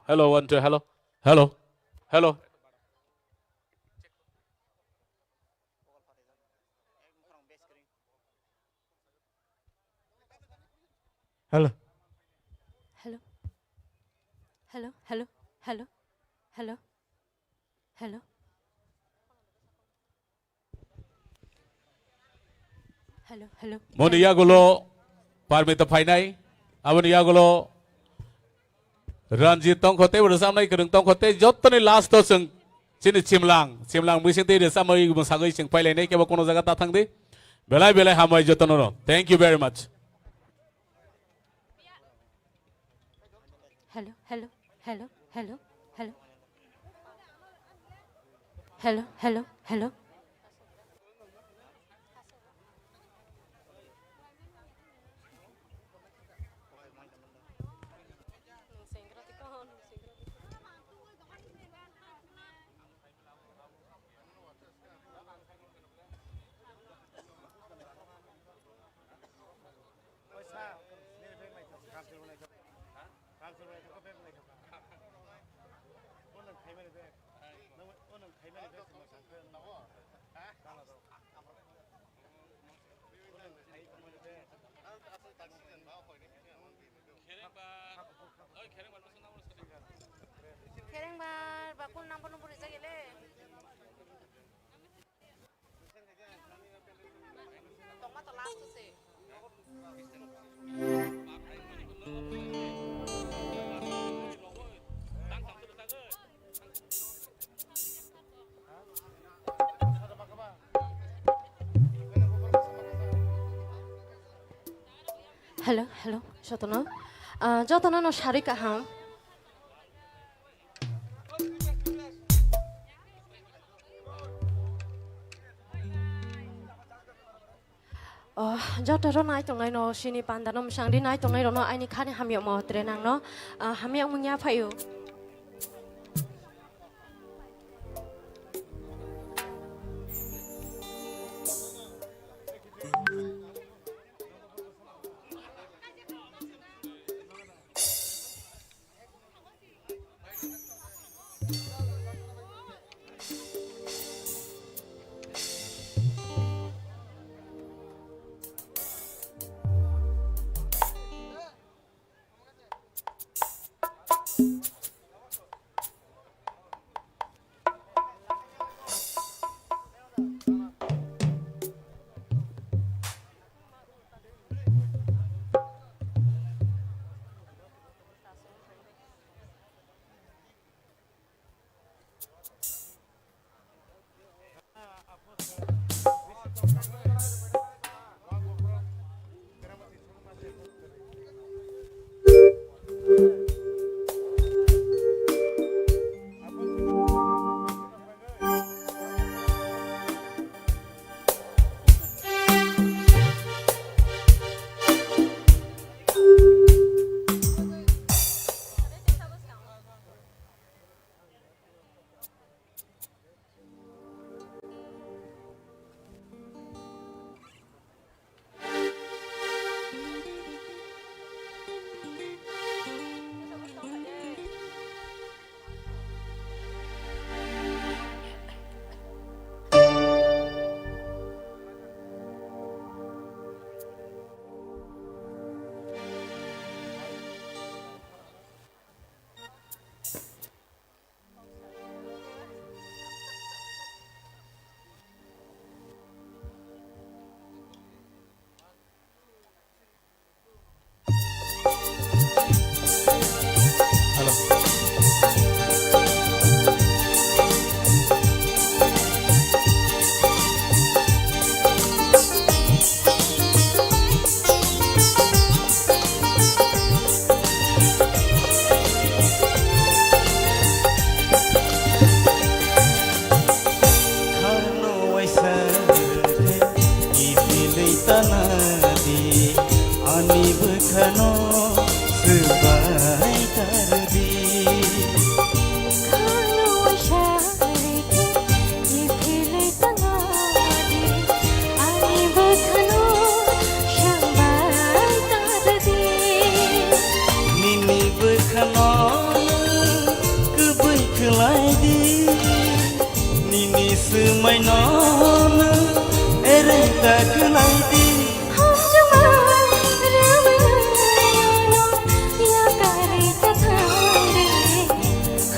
Hello, one, two, hello. Hello, hello. Hello. Hello. Hello, hello, hello, hello, hello. Hello, hello. Moni yagulo Parmita phainai, aboni yagulo Ranjit tongkho tei bo rwchapnai kwrwng tongkho tei jottoni last o chwng chini Chimlang, Chimlang bising tei rwchapmani bwsagwi chwng phailainai kebo kono jaga ta thangdi. Belai belai hambai jotono no. Thank you very much. Hello, hello, hello, hello, hello. Hello, hello, hello. Kerengbar bakul number number rijak ele. Tongma to last se. Hello, hello, jotono. Ah, jotono no sari kaham. Oh, joto ro nai tongnai no sini panda no mwsang ri nai tongnai rok no aini khani hamyakmo tere nang no, ah, hamyakmung ya phaio.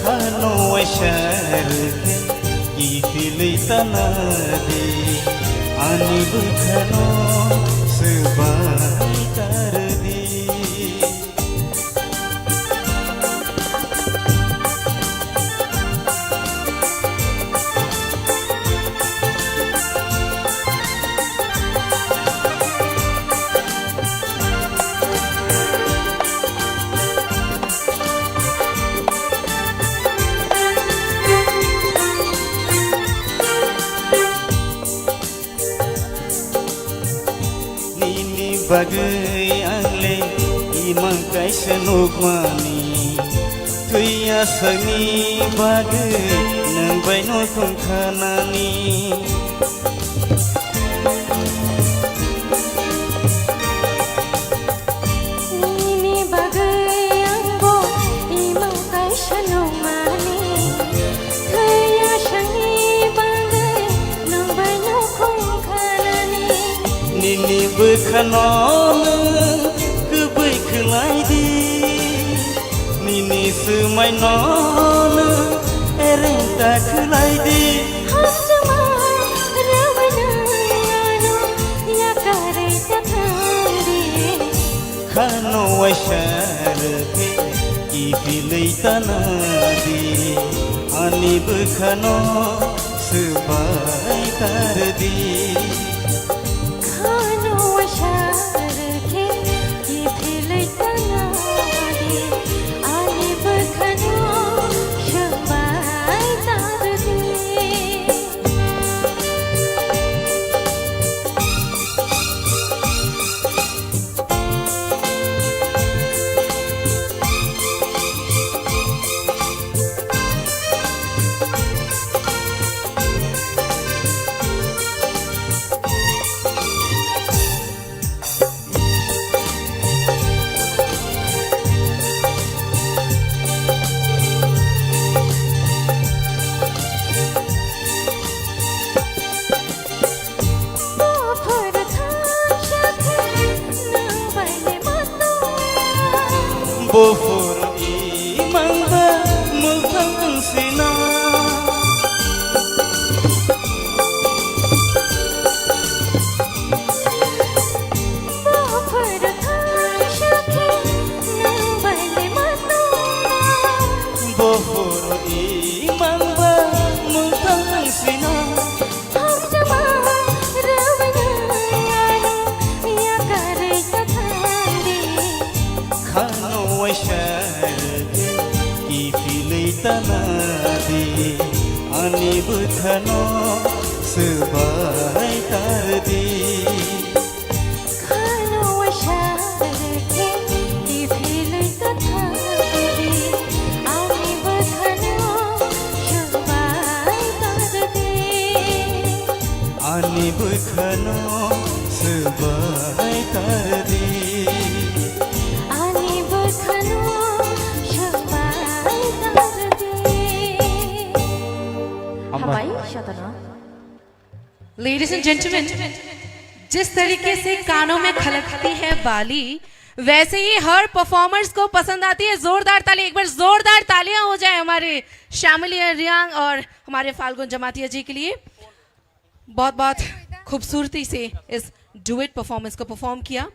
Ano waisa rwkhe kiphilwi tana di, ani bwkhano swbai tar di. Nini bagwi angle imang kaisa nukmani, thwiya sani bagwi nwng bai nukhung khanani. Nini bagwi angbo imang kaisa nukmani, thwiya sani bagwi nwng bai nukhung khanani. Nini bwkhano nwng kwbwi khwlai di, nini swmai no nwng ereng ta khwlai di. Hamjama rwmani ano yakarwi ta thang di. Khano waisa rwkhe kiphilwi tana di, ani bwkhano swbai tar di. Khano waisa rwkhe kiphilwi tana di, ani bwkhano swbai tar di. Buphuru imang ba mwkhang sina. Buphuru imang ba mwkhang sina. Hamjama rwmani ano yakarwi ta thang di. Khano waisa rwkhe kiphilwi tana di, ani bwkhano swbai tar di. Khano waisa rwkhe kiphilwi ta thang di, ani bwkhano swbai tar di. Ani bwkhano swbai tar di. Ani bwkhano swbai tar di. Hambai. Hambai, Shatana. Ladies and gentlemen, जिस तरीके से कानों में खलकती है बाली, वैसे ही हर परफॉर्मर्स को पसंद आती है। जोरदार ताली, एक बार जोरदार तालियां हो जाए हमारे श्यामली रियांग और हमारे फाल्गुन जमातिया जी के लिए। बहुत बहुत खूबसूरती से इस डुएट परफॉर्मेंस को परफॉर्म किया।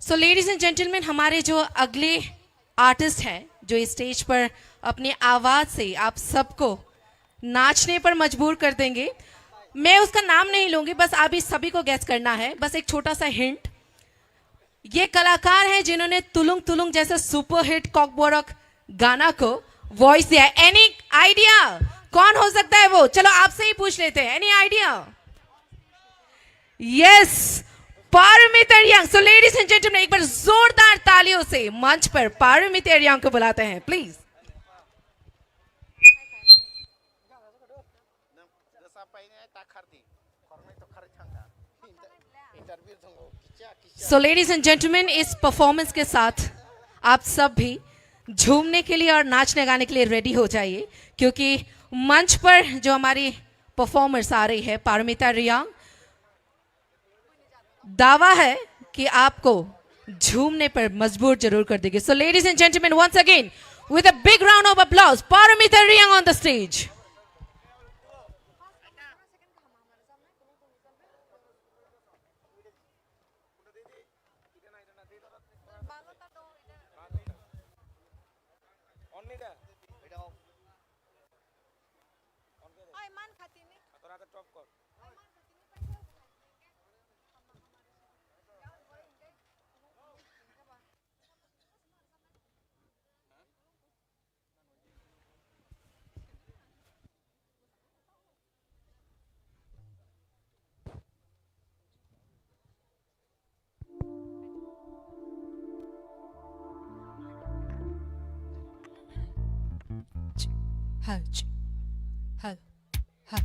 सो लेडीज एंड जेंटलमैन, हमारे जो अगले आर्टिस्ट हैं जो इस स्टेज पर अपनी आवाज़ से आप सबको नाचने पर मजबूर कर देंगे। मैं उसका नाम नहीं लूँगी, बस आप ही सभी को गेस करना है। बस एक छोटा सा हिंट, ये कलाकार हैं जिन्होंने तुलुंग तुलुंग जैसे सुपरहिट कॉकबोरक गाना को वॉइस दिया है। एनी आइडिया कौन हो सकता है वो? चलो आपसे ही पूछ लेते हैं, any idea? Yes, Paramita Reang. So ladies and gentleman, एक बार जोरदार तालियों से मंच पर पारमिता रियांग को बुलाते हैं please. So ladies and gentleman, इस परफॉर्मेंस के साथ आप सब भी झूमने के लिए और नाचने गाने के लिए रेडी हो जाइए, क्योंकि मंच पर जो हमारी परफॉर्मर्स आ रही है पारमिता रियांग, दावा है कि आपको झूमने पर मजबूर जरूर कर देगी। So ladies and gentlemen, once again, With a big round of applause, Paramita Reang on the stage. Hal, hal, hal.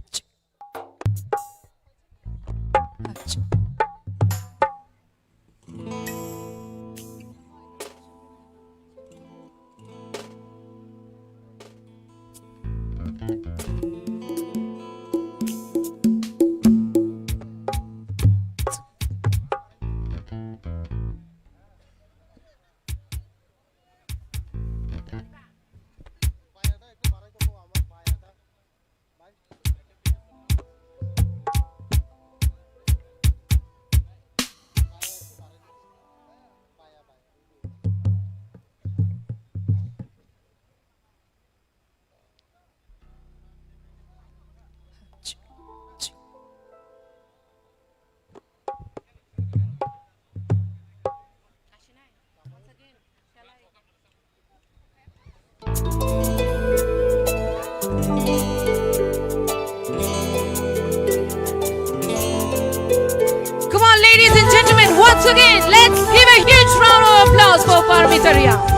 Come on, ladies and gentlemen, once again, let's give a huge round of applause for Parmita Reang.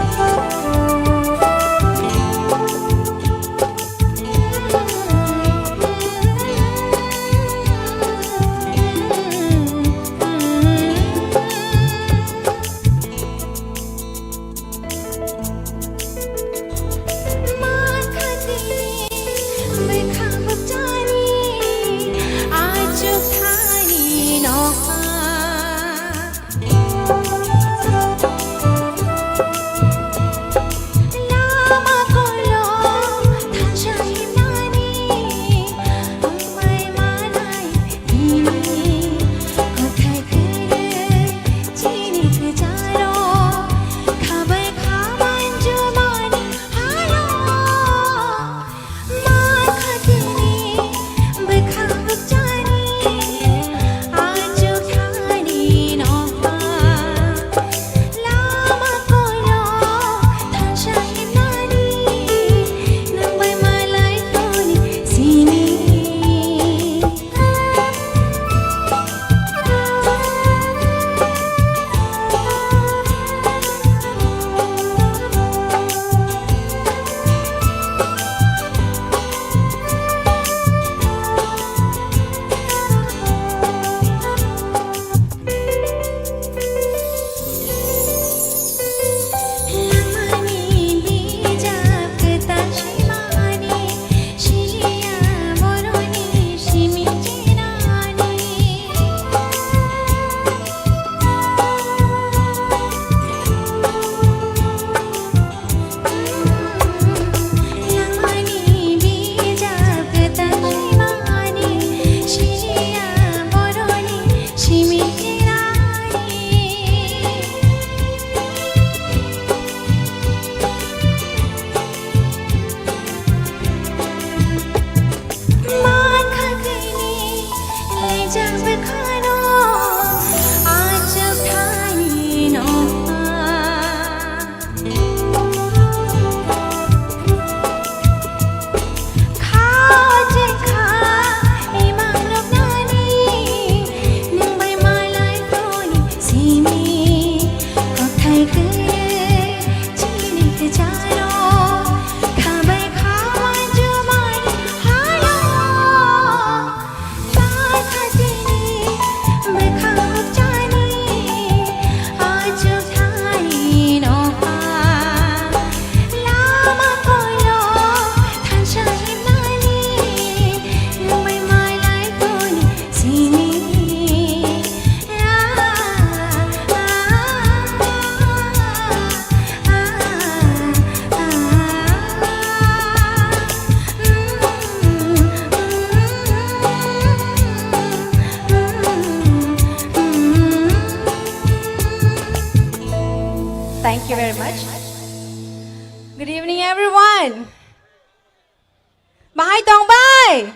Tong bai?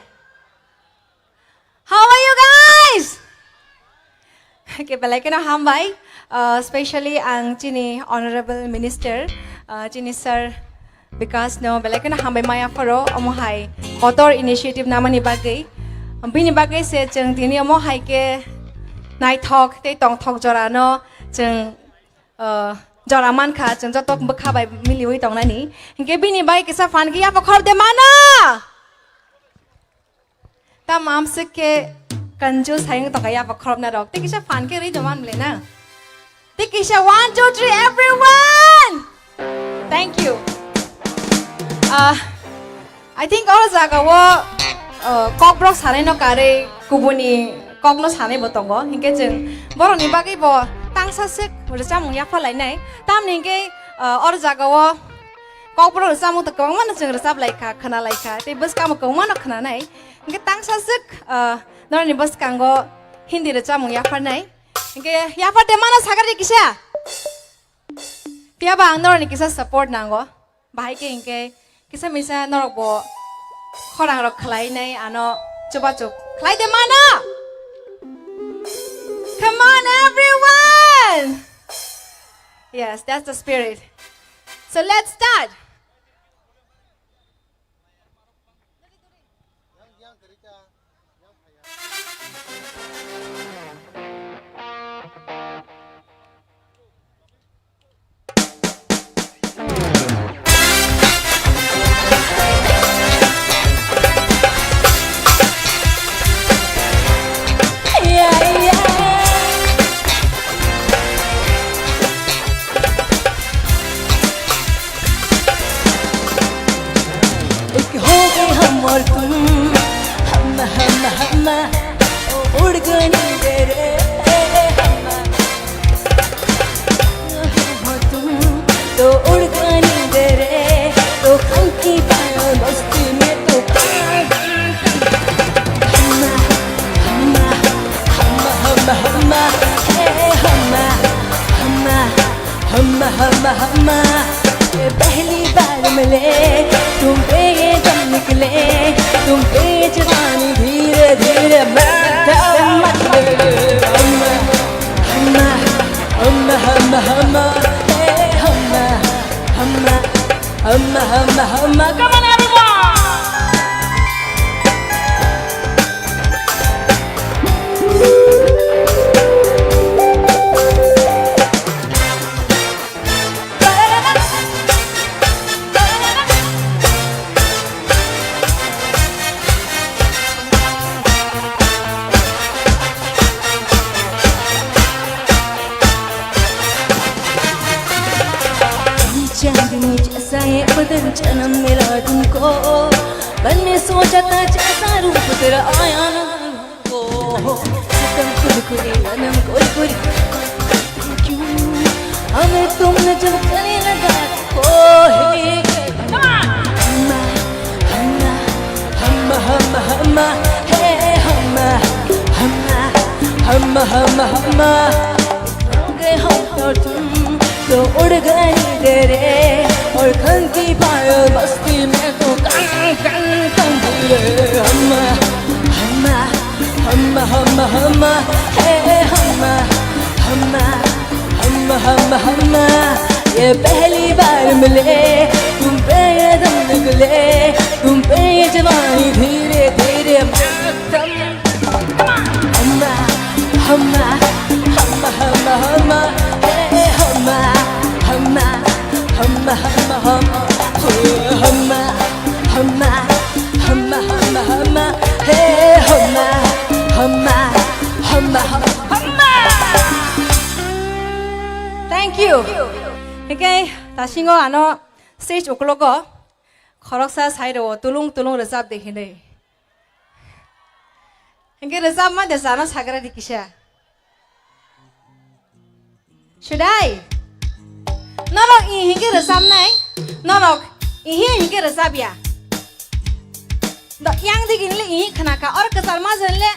How are you guys? Ke belai kheno hambai. Uh, specially ang chini Honorable Minister, uh, chini Sir Bikash no belai kheno hambai maya pharo omo hai kotor initiative namani bagwi. Bini bagwi se chwng tini omo hai ke naithok tei tongthok jora no chwng, uh, jora mankha, chwng joto bwkha bai miliwi tongnani. Hinkhe bini bai kisa phan khe yapha khorop de mano. Tamo amswk khe kanjus hai wng tongkha yapha khorop narok. Tei kisa phan khe rwi tongman bwle na. Tei kisa one, two, three, everyone! Thank you. Ah, I think oro jagao, uh, kokborok sanaino karwi kubuni kokno sanaibo tongo. Hinkhe chwng borokni bagwibo tangsa swk rwchapmung yapha lainai. Tamni hinkhe, uh, oro jagao kokborok rwchapmung to kwbangmano chwng rwchap laikha, khwna laikha. Tei bwskangbo kwbangmano khwnanai. Hinkhe tangsa swk, uh, norokni bwskango Hindi rwchapmung yapharnai. Hinkhe yaphar de mano sakha de kisa. Phiya ba ang norokni kisa support nango. Bahai khe hinkhe kisa misa norok bo khorang rok khlai nai ano chubachu khlai de mano. Come on, everyone. Yes, that's the spirit. So let's start. एक हो गए हम और तुम, हम, हम, हम, उड़ गए नींद रे, हम, हम, तुम तो उड़ गए नींद रे, तो कल की पायल मस्ती में तो हम, हम, हम, हम, हम, हम, हम, हम, हम, हम, हम, हम, ये पहली बार मिले, तुम पे ये दम निकले, तुम पे ये जवानी धीरे धीरे मरता मत ले। हम, हम, हम, हम, हम, हम, ए, हम, हम, हम, हम, हम, हम, come on, everyone! चांदनी जैसा ये बदन जन्म मिला तुमको, मन में सोचा था जैसा रूप तेरा आया ना। सितम खुद खुद ही सनम कोई कोई क्यों हमें तुमने जब गले लगा ओ हे हम्मा हम्मा हम्मा हम्मा हम्मा हे हम्मा हम्मा हम्मा हम्मा हम्मा हो गए हम और तुम तो उड़ गए नींद रे और कल की पायल मस्ती में तो कं कं कं रे हम्मा हम्मा हम्मा हम्मा हम्मा हे हम्मा हम्मा हम्मा हम्मा हम्मा ये पहली बार मिले तुम पे ये दम निकले तुम पे ये जवानी धीरे धीरे मौसम हम्मा हम्मा हम्मा हम्मा हम्मा हे हम्मा हम्मा हम्मा हम्मा हम्मा हम्मा हम्मा हम्मा हम्मा हम्मा हे हम्मा हम्मा हम्मा हम्मा। Thank you. Hinkhe tasingo ano stage uklogo khoroksa sairao tulung tulung rwchap de hinwi. Hinkhe rwchapma de jano sagra di kisa. Sudai. Norok ihi hinkhe rwchapnai, norok ihi hinkhe rwchapya. Do yang digini le ihi khnakha, or kwchar majani le.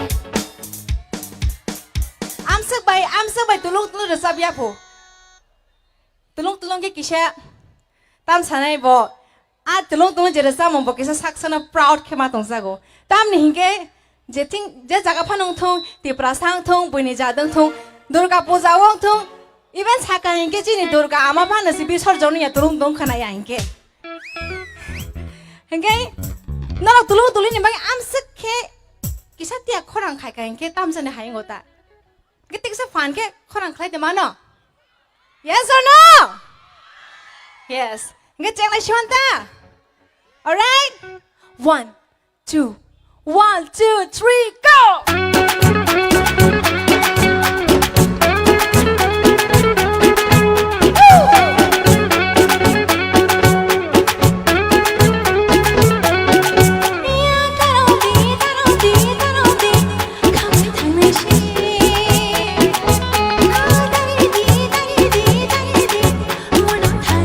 Amswk bai, amswk bai tulung tulung rwchapya phu. Tulung tulung khe kisa tam sanai bo. A tulung tulung je rwchapmung bo kisa saksano proud khe ma tongjago. Tamni hinkhe je thing, je jaga phano wng thung, Tiprasa wng thung, buini jat wng thung, Durga puja wng thung, even saka hinkhe chini Durga ama phano se bisorjon wngya tulung tulung khwnaya hinkhe. Hinkhe norok tulung tulungni bagwi amswk khe kisa tiya khorang khaika hinkhe tamsani hayungo ta. Hinkhe tiksa phan khe khorang khlai de mano? Yes or no? Yes. Hinkhe chenglai siwanta. Alright? One, two. One, two, three, go! Let's make some noise in here. Come on, everybody!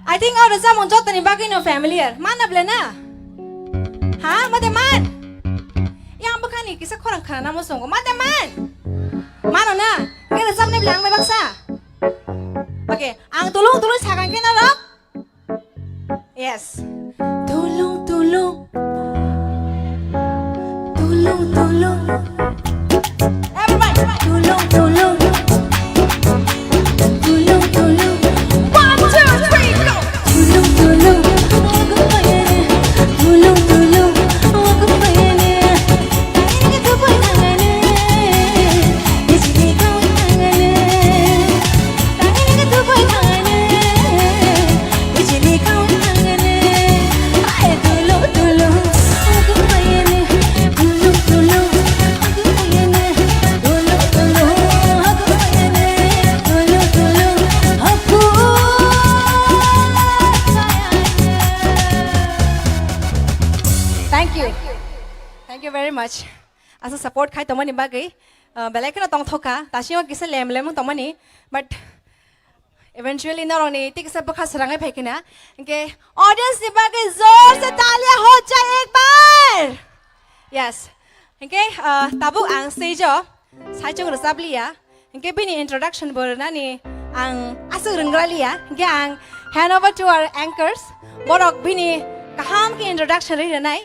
I think oro samung jotoni bagwi no familiar. Mana ble na? Ha? Mate man? Yang bukhani kisa khorang khana namo songo. Mate man? Mano na? Kere samne ble ang mai baksa? Okay, ang tulung tulung sagang kena rok. Yes. Tulung tulung. Tulung tulung. Everybody. Tulung tulung. Tulung tulung. One, two, three, go. Tulung tulung. Tulung tulung. Thank you. Thank you very much. Asa support khai tongmani bagwi, uh, belai kheno tongthokha, tasingo kisa lem lem wng tongmani, but eventually norokni tikisa bwkha srangwi phai khina. Hinkhe audience ni bagwi jor se talia ho jai ek bar. Yes. Hinkhe, uh, tabuk ang stage o saichung rwchap liya. Hinkhe bini introduction bo rwnani ang aswk rwngwraliya, hwnkhe ang hand over to our anchors, borok bini kaham khe introduction rwi rwnai.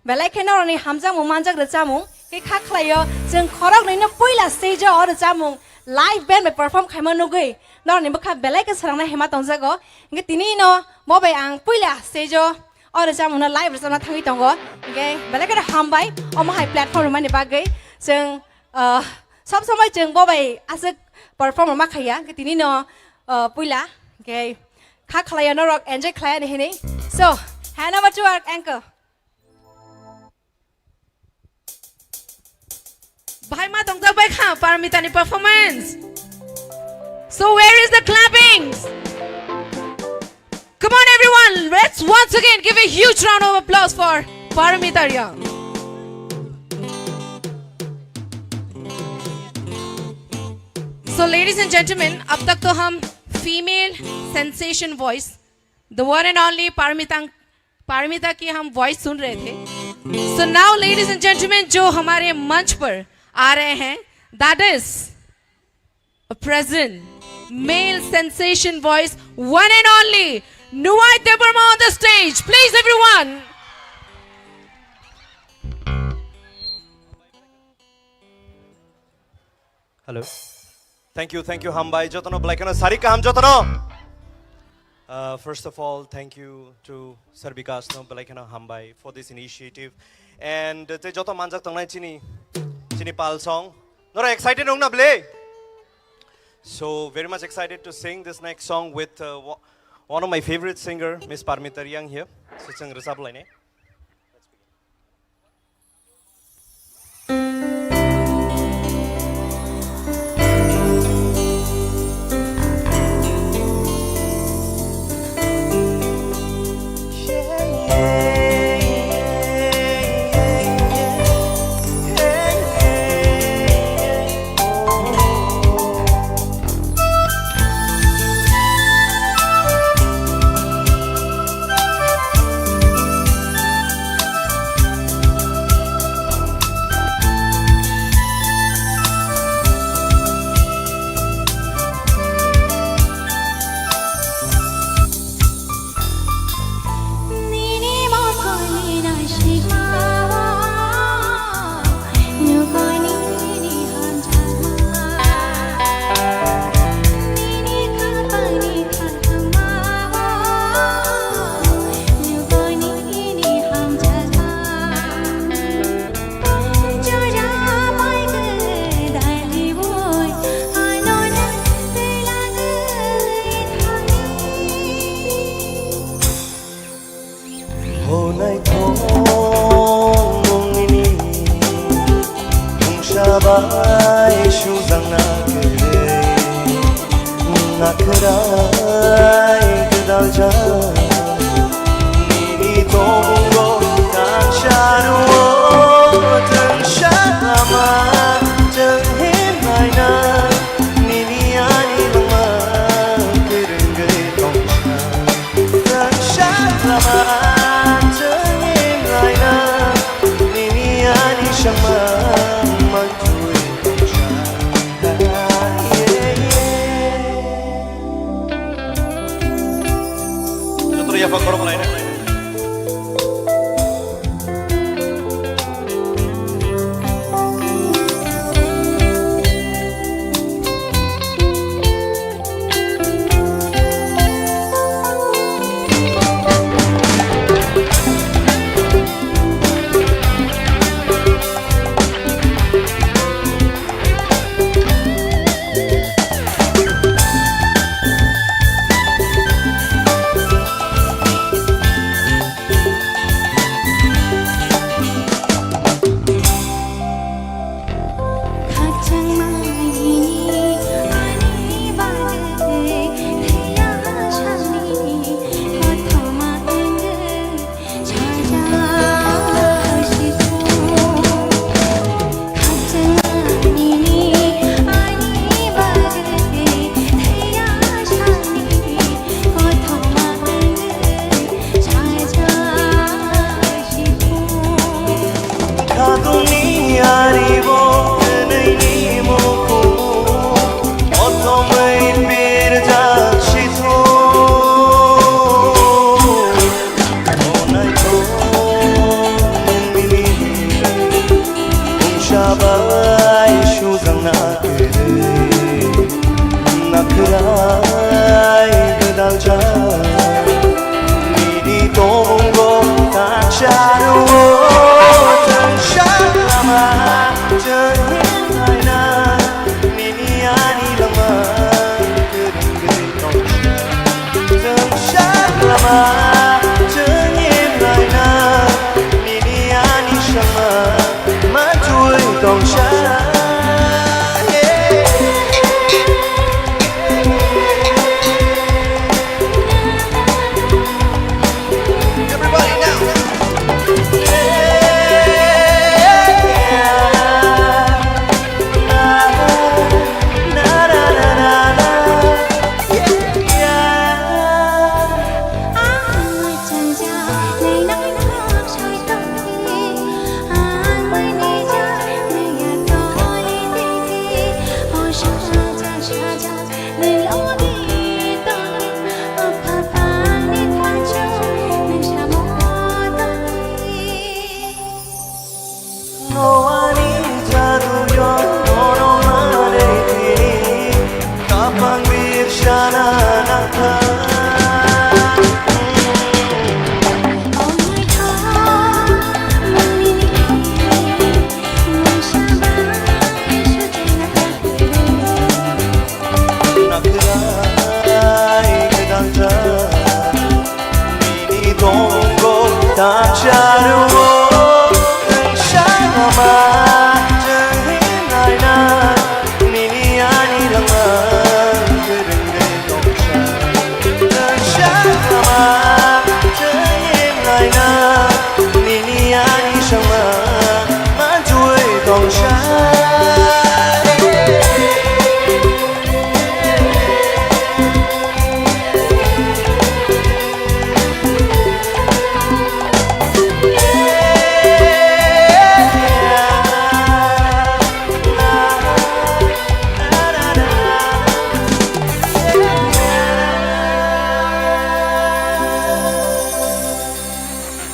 Belai khe norokni hamjakmung manjak rwchapmung khe kha khlaio, chwng khoroknwino puila stage o o rwchapmung live band bai perform khaima nugwi norokni bwkha belai khe swrangnai hema tongjago. Hwnkhe tini no bo bai ang puila stage o o rwchapmungno live rwchapna thangwi tongo. Hwnkhe belai kheno hambai omo hai platform rwmani bagwi. Chwng, ah, sob somoi chwng bo bai aswk perform rwma khaiya. Hwnkhe tini no, ah, puila hwnkhe kha khlaio norok enjoy khlai ani hinwi. So, hand over to our anchor. Bahai ma tongjak bai kha Parmitani performance. So where is the clappings? Come on everyone, let's once again give a huge round of applause for Parmita Reang. So ladies and gentlemen, अब तक तो हम female sensation voice, the one and only Parmita, Paramita की हम वॉइस सुन रहे थे। So now ladies and gentlemen, जो हमारे मंच पर आ रहे हैं, that is a present male sensation voice, one and only Nuwai Debbarma on the stage, please everyone. Hello. Thank you, thank you, hambai. Jotono belai kheno sari kaham jotono. Uh, first of all, thank you to Sir Bikash no belai kheno hambai for this initiative. And, uh, tei joto manjak tongnai chini, chini pal song. Nora excited wng na ble? So very much excited to sing this next song with, uh, wo-, one of my favorite singer, Miss Parmita Reang here. So chwng rwchap lainai. Honai thong mungni mungsa bai sujang na kwrwi, na khwrai gwdal jak. Nini tongo tangsa rwo tangsa lama, chwng himlai na nini ani langma kwrwngwi tongsa.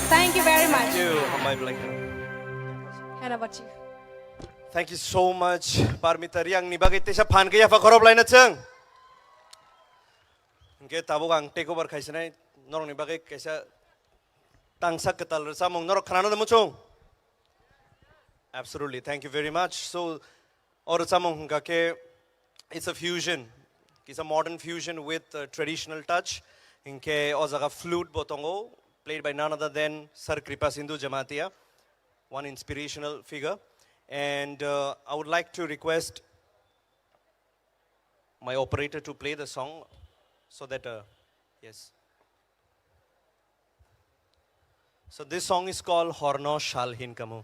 Thank you very much. Thank you, Hambai Blai. Hand over to you. Thank you so much, Parmita Riang ni bagwi teisa phan khe yapha khorop laina chwng. Hingke tabuk ang take over khaisinai, norokni bagwi kaisa tangsa kwtal rwchapmung norok khnana muchung? Absolutely, thank you very much. So, o rwchapmung hingka khe, it's a fusion. It's a modern fusion with a traditional touch. Hingke o jaga flute bo tongo, played by none other than Sir Kripa Sindhu Jamatia, one inspirational figure. And, uh, I would like to request my operator to play the song so that, uh, yes. So this song is called Horno Shalhin Kamu.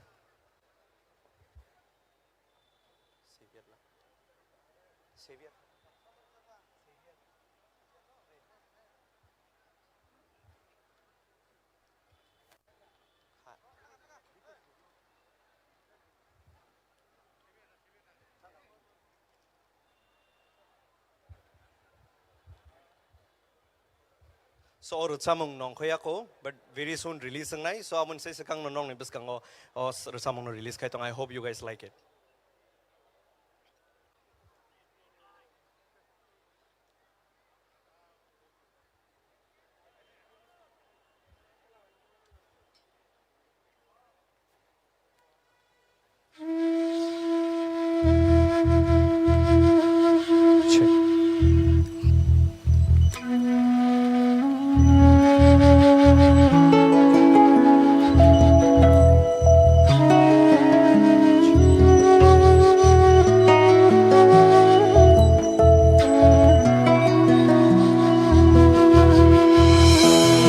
So, o rwchapmung nongkhoya kho, but very soon release wngnai. So, aboni sai swkang no nongni bwskango o rwchapmung no release khai tong. I hope you guys like it.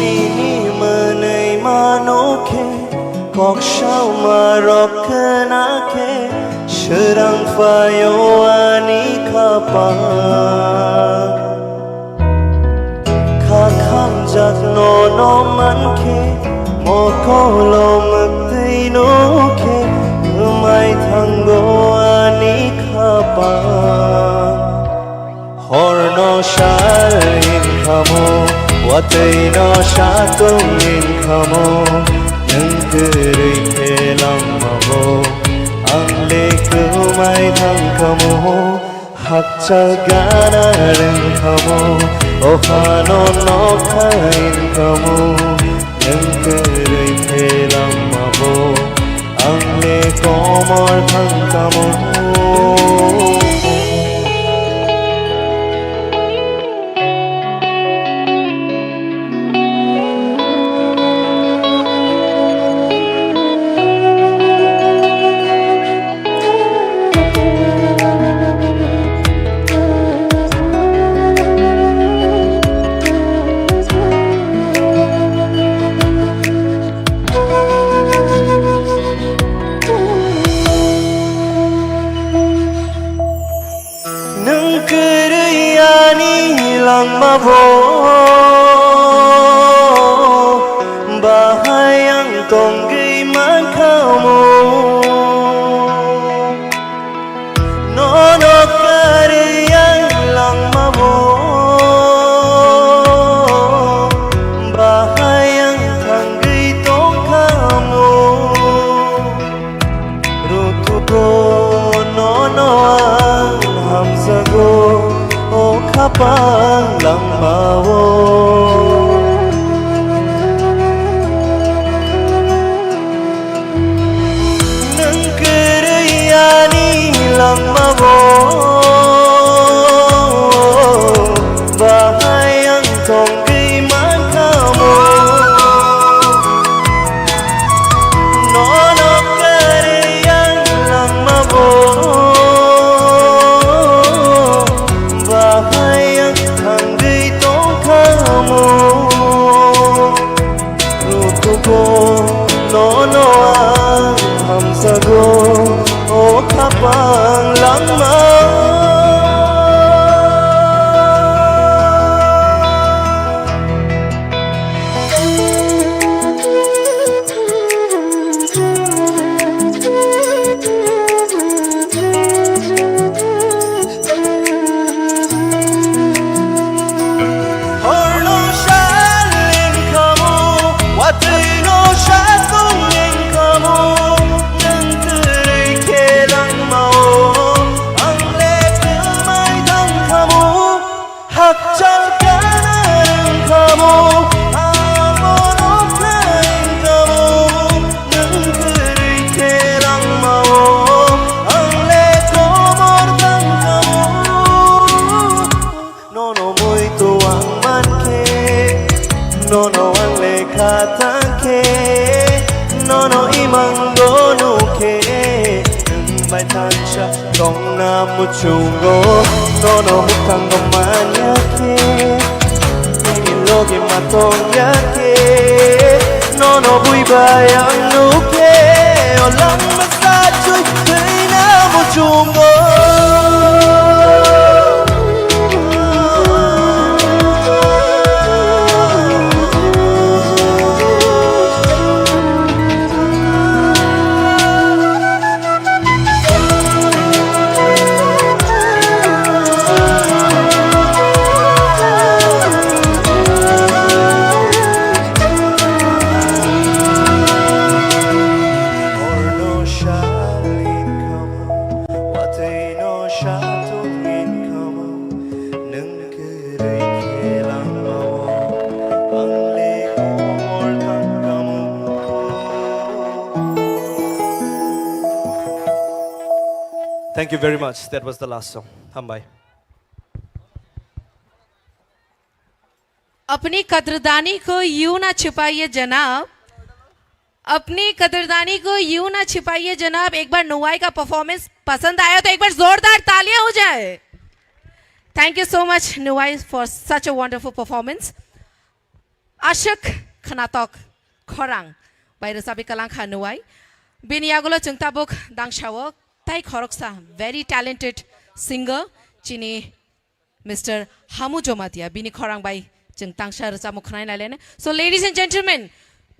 Nini mwnwi mano khe, kok sauma rok khna khe, swrang phaio ani khapang. Kha khamjak nono mankhe, mokolo mwktwi nukhe, kwmai thango ani khapang. Horno sal inkhamo, watwino satung inkhamo, nwng kwrwi khe langmao, ang le kwmai thangkhamo. Hakchal gana rwngkhamo, o phano nokha inkhamo, nwng kwrwi khe Mor thang tamo. Nwng kwrwi ani langma bo bahai ang tongwi mankha omo. Nono karwi ang langma bo bahai ang thangwi tongkha omo. Ruthugo nono ang hamjago o khapang langmao. Nwng kwrwi ani langma bo bahai ang tongwi mankha omo. Nono kwrwi ang langma bo bahai ang thangwi tongkha omo. Ruthugo nono ang hamjago o khapang langma. Horno sal wngkhamu, watwino satung wngkhamu, nwng kwrwi khe langmao, ang le kwmai thangkhamu, hakchal kana wngkhamu, amo rok wngkhamu, nwng kwrwi khe langmao, ang le komor thangkhamu. Nono muitu ang mankhe, nono ang lekha tangkhe, nono imango nukhe, nwng bai thansa tongna muchungo, nono mukhango manya khe, nini logi ma tongya khe, nono bui bai ang nukhe, o langma sachuk thwina muchungo. Horno sal wngkhamu, watwino satung wngkhamu, nwng kwrwi khe langmao, ang le komor thangkhamu. Thank you very much. That was the last song. Hambai. अपनी कदरदानी को यूं ना छिपाइए जनाब, अपनी कदरदानी को यूं ना छिपाइए जनाब। एक बार नुवाई का परफॉर्मेंस पसंद आया तो एक बार जोरदार तालियां हो जाए। Thank you so much, Nuwai, for such a wonderful performance. Ashok khwnatok khorang bai rwchapwi kwlangkha Nuwai. Bini yagulo chwng tabuk dangsao tai khoroksa very talented singer chini Mister Hamu Jomatia, bini khorang bai chwng tangsa rwchapmung khwnai nai lainai. So, ladies and gentlemen,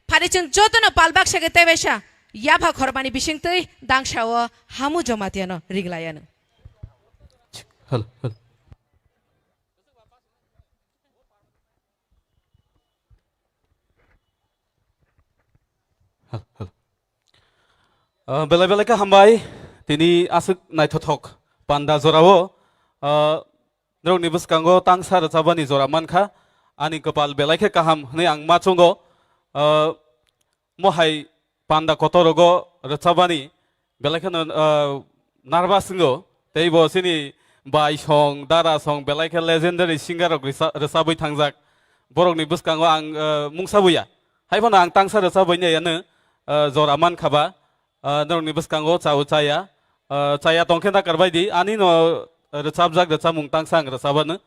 phari chwng jotono palbak sake tei baisa yapha khormani bisingtwi dangsao Hamu Jomatia no ring lai anw. Hello, hello. Hello, hello. Ah, belai belai khe hambai, tini aswk naithothok panda jorao, ah, norokni bwskango tangsa rwchapani jora mankha, ani kwpal belai khe kaham hwnwi ang ma chwngo. Ah, mohai panda kotorogo rwchapani Belai kheno, ah, nervous wngo. Tei bo chini bai song, dara song, belai khe legendary singer rok risa-, rwchabwi thangjak. Borokni bwskango ang, ah, mungsa buya. Hai phano ang tangsa rwchabwi nai ano, ah, jora man khaba. Ah, norokni bwskango chao chaya. Ah, chaya tongkhe nakar bai di. Ani no rwchabjak rwchapmung tangsa ang rwchabano.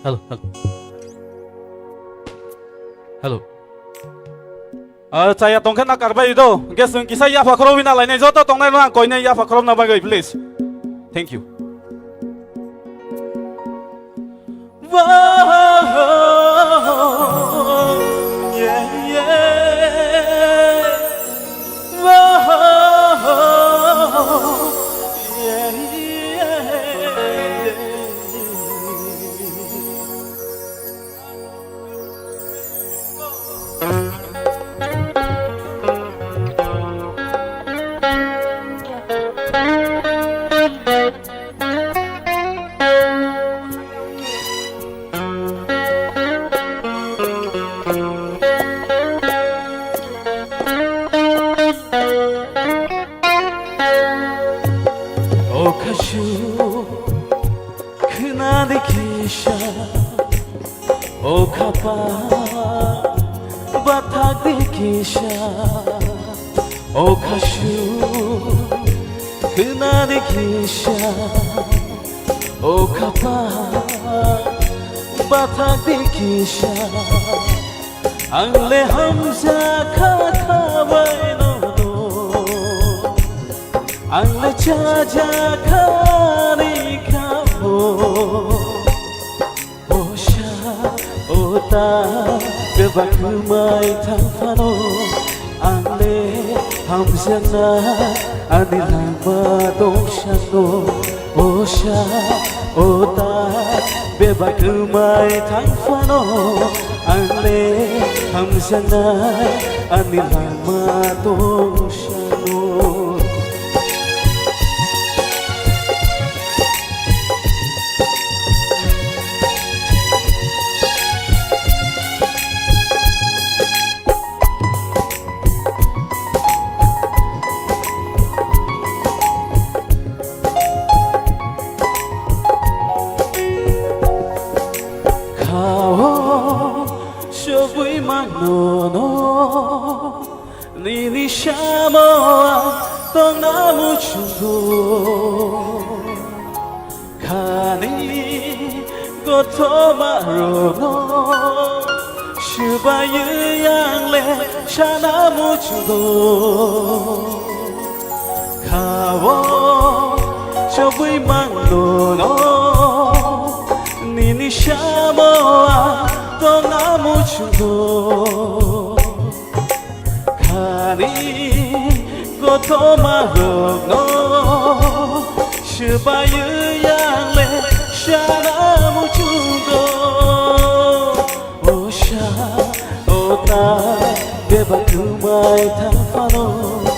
Hello, hello. Hello. Ah, chaya tongkhe na karbai do. Guys, nwng kisa yapha khorok wina lainai joto tongnai no ang koinai yapha khorok na bagwi, please. Thank you. O khasuk, khwnadi kisa, o khapang, bathakdi kisa, o khasuk, khwnadi kisa, o khapang, bathakdi kisa. Ang le hamjakha khabai nono, ang le chajakha ni khabo. O sa, o ta, bebak mai thang phano, ang le hamjakna ani lama dong sano. O sa, o ta, bebak mai thang phano, ang le hamjaknai ani lama tong sano. Khao chobwi mano no, nini samo ang tongna muchungo. Khani kothoma rokno swbaiwi ang le sana muchungo. Khao chobwi mangno no, nini samo ang tongna muchungo. Khani kothoma rokno swbaiwi ang le sana muchungo. O ta bebak rwmai thang phano.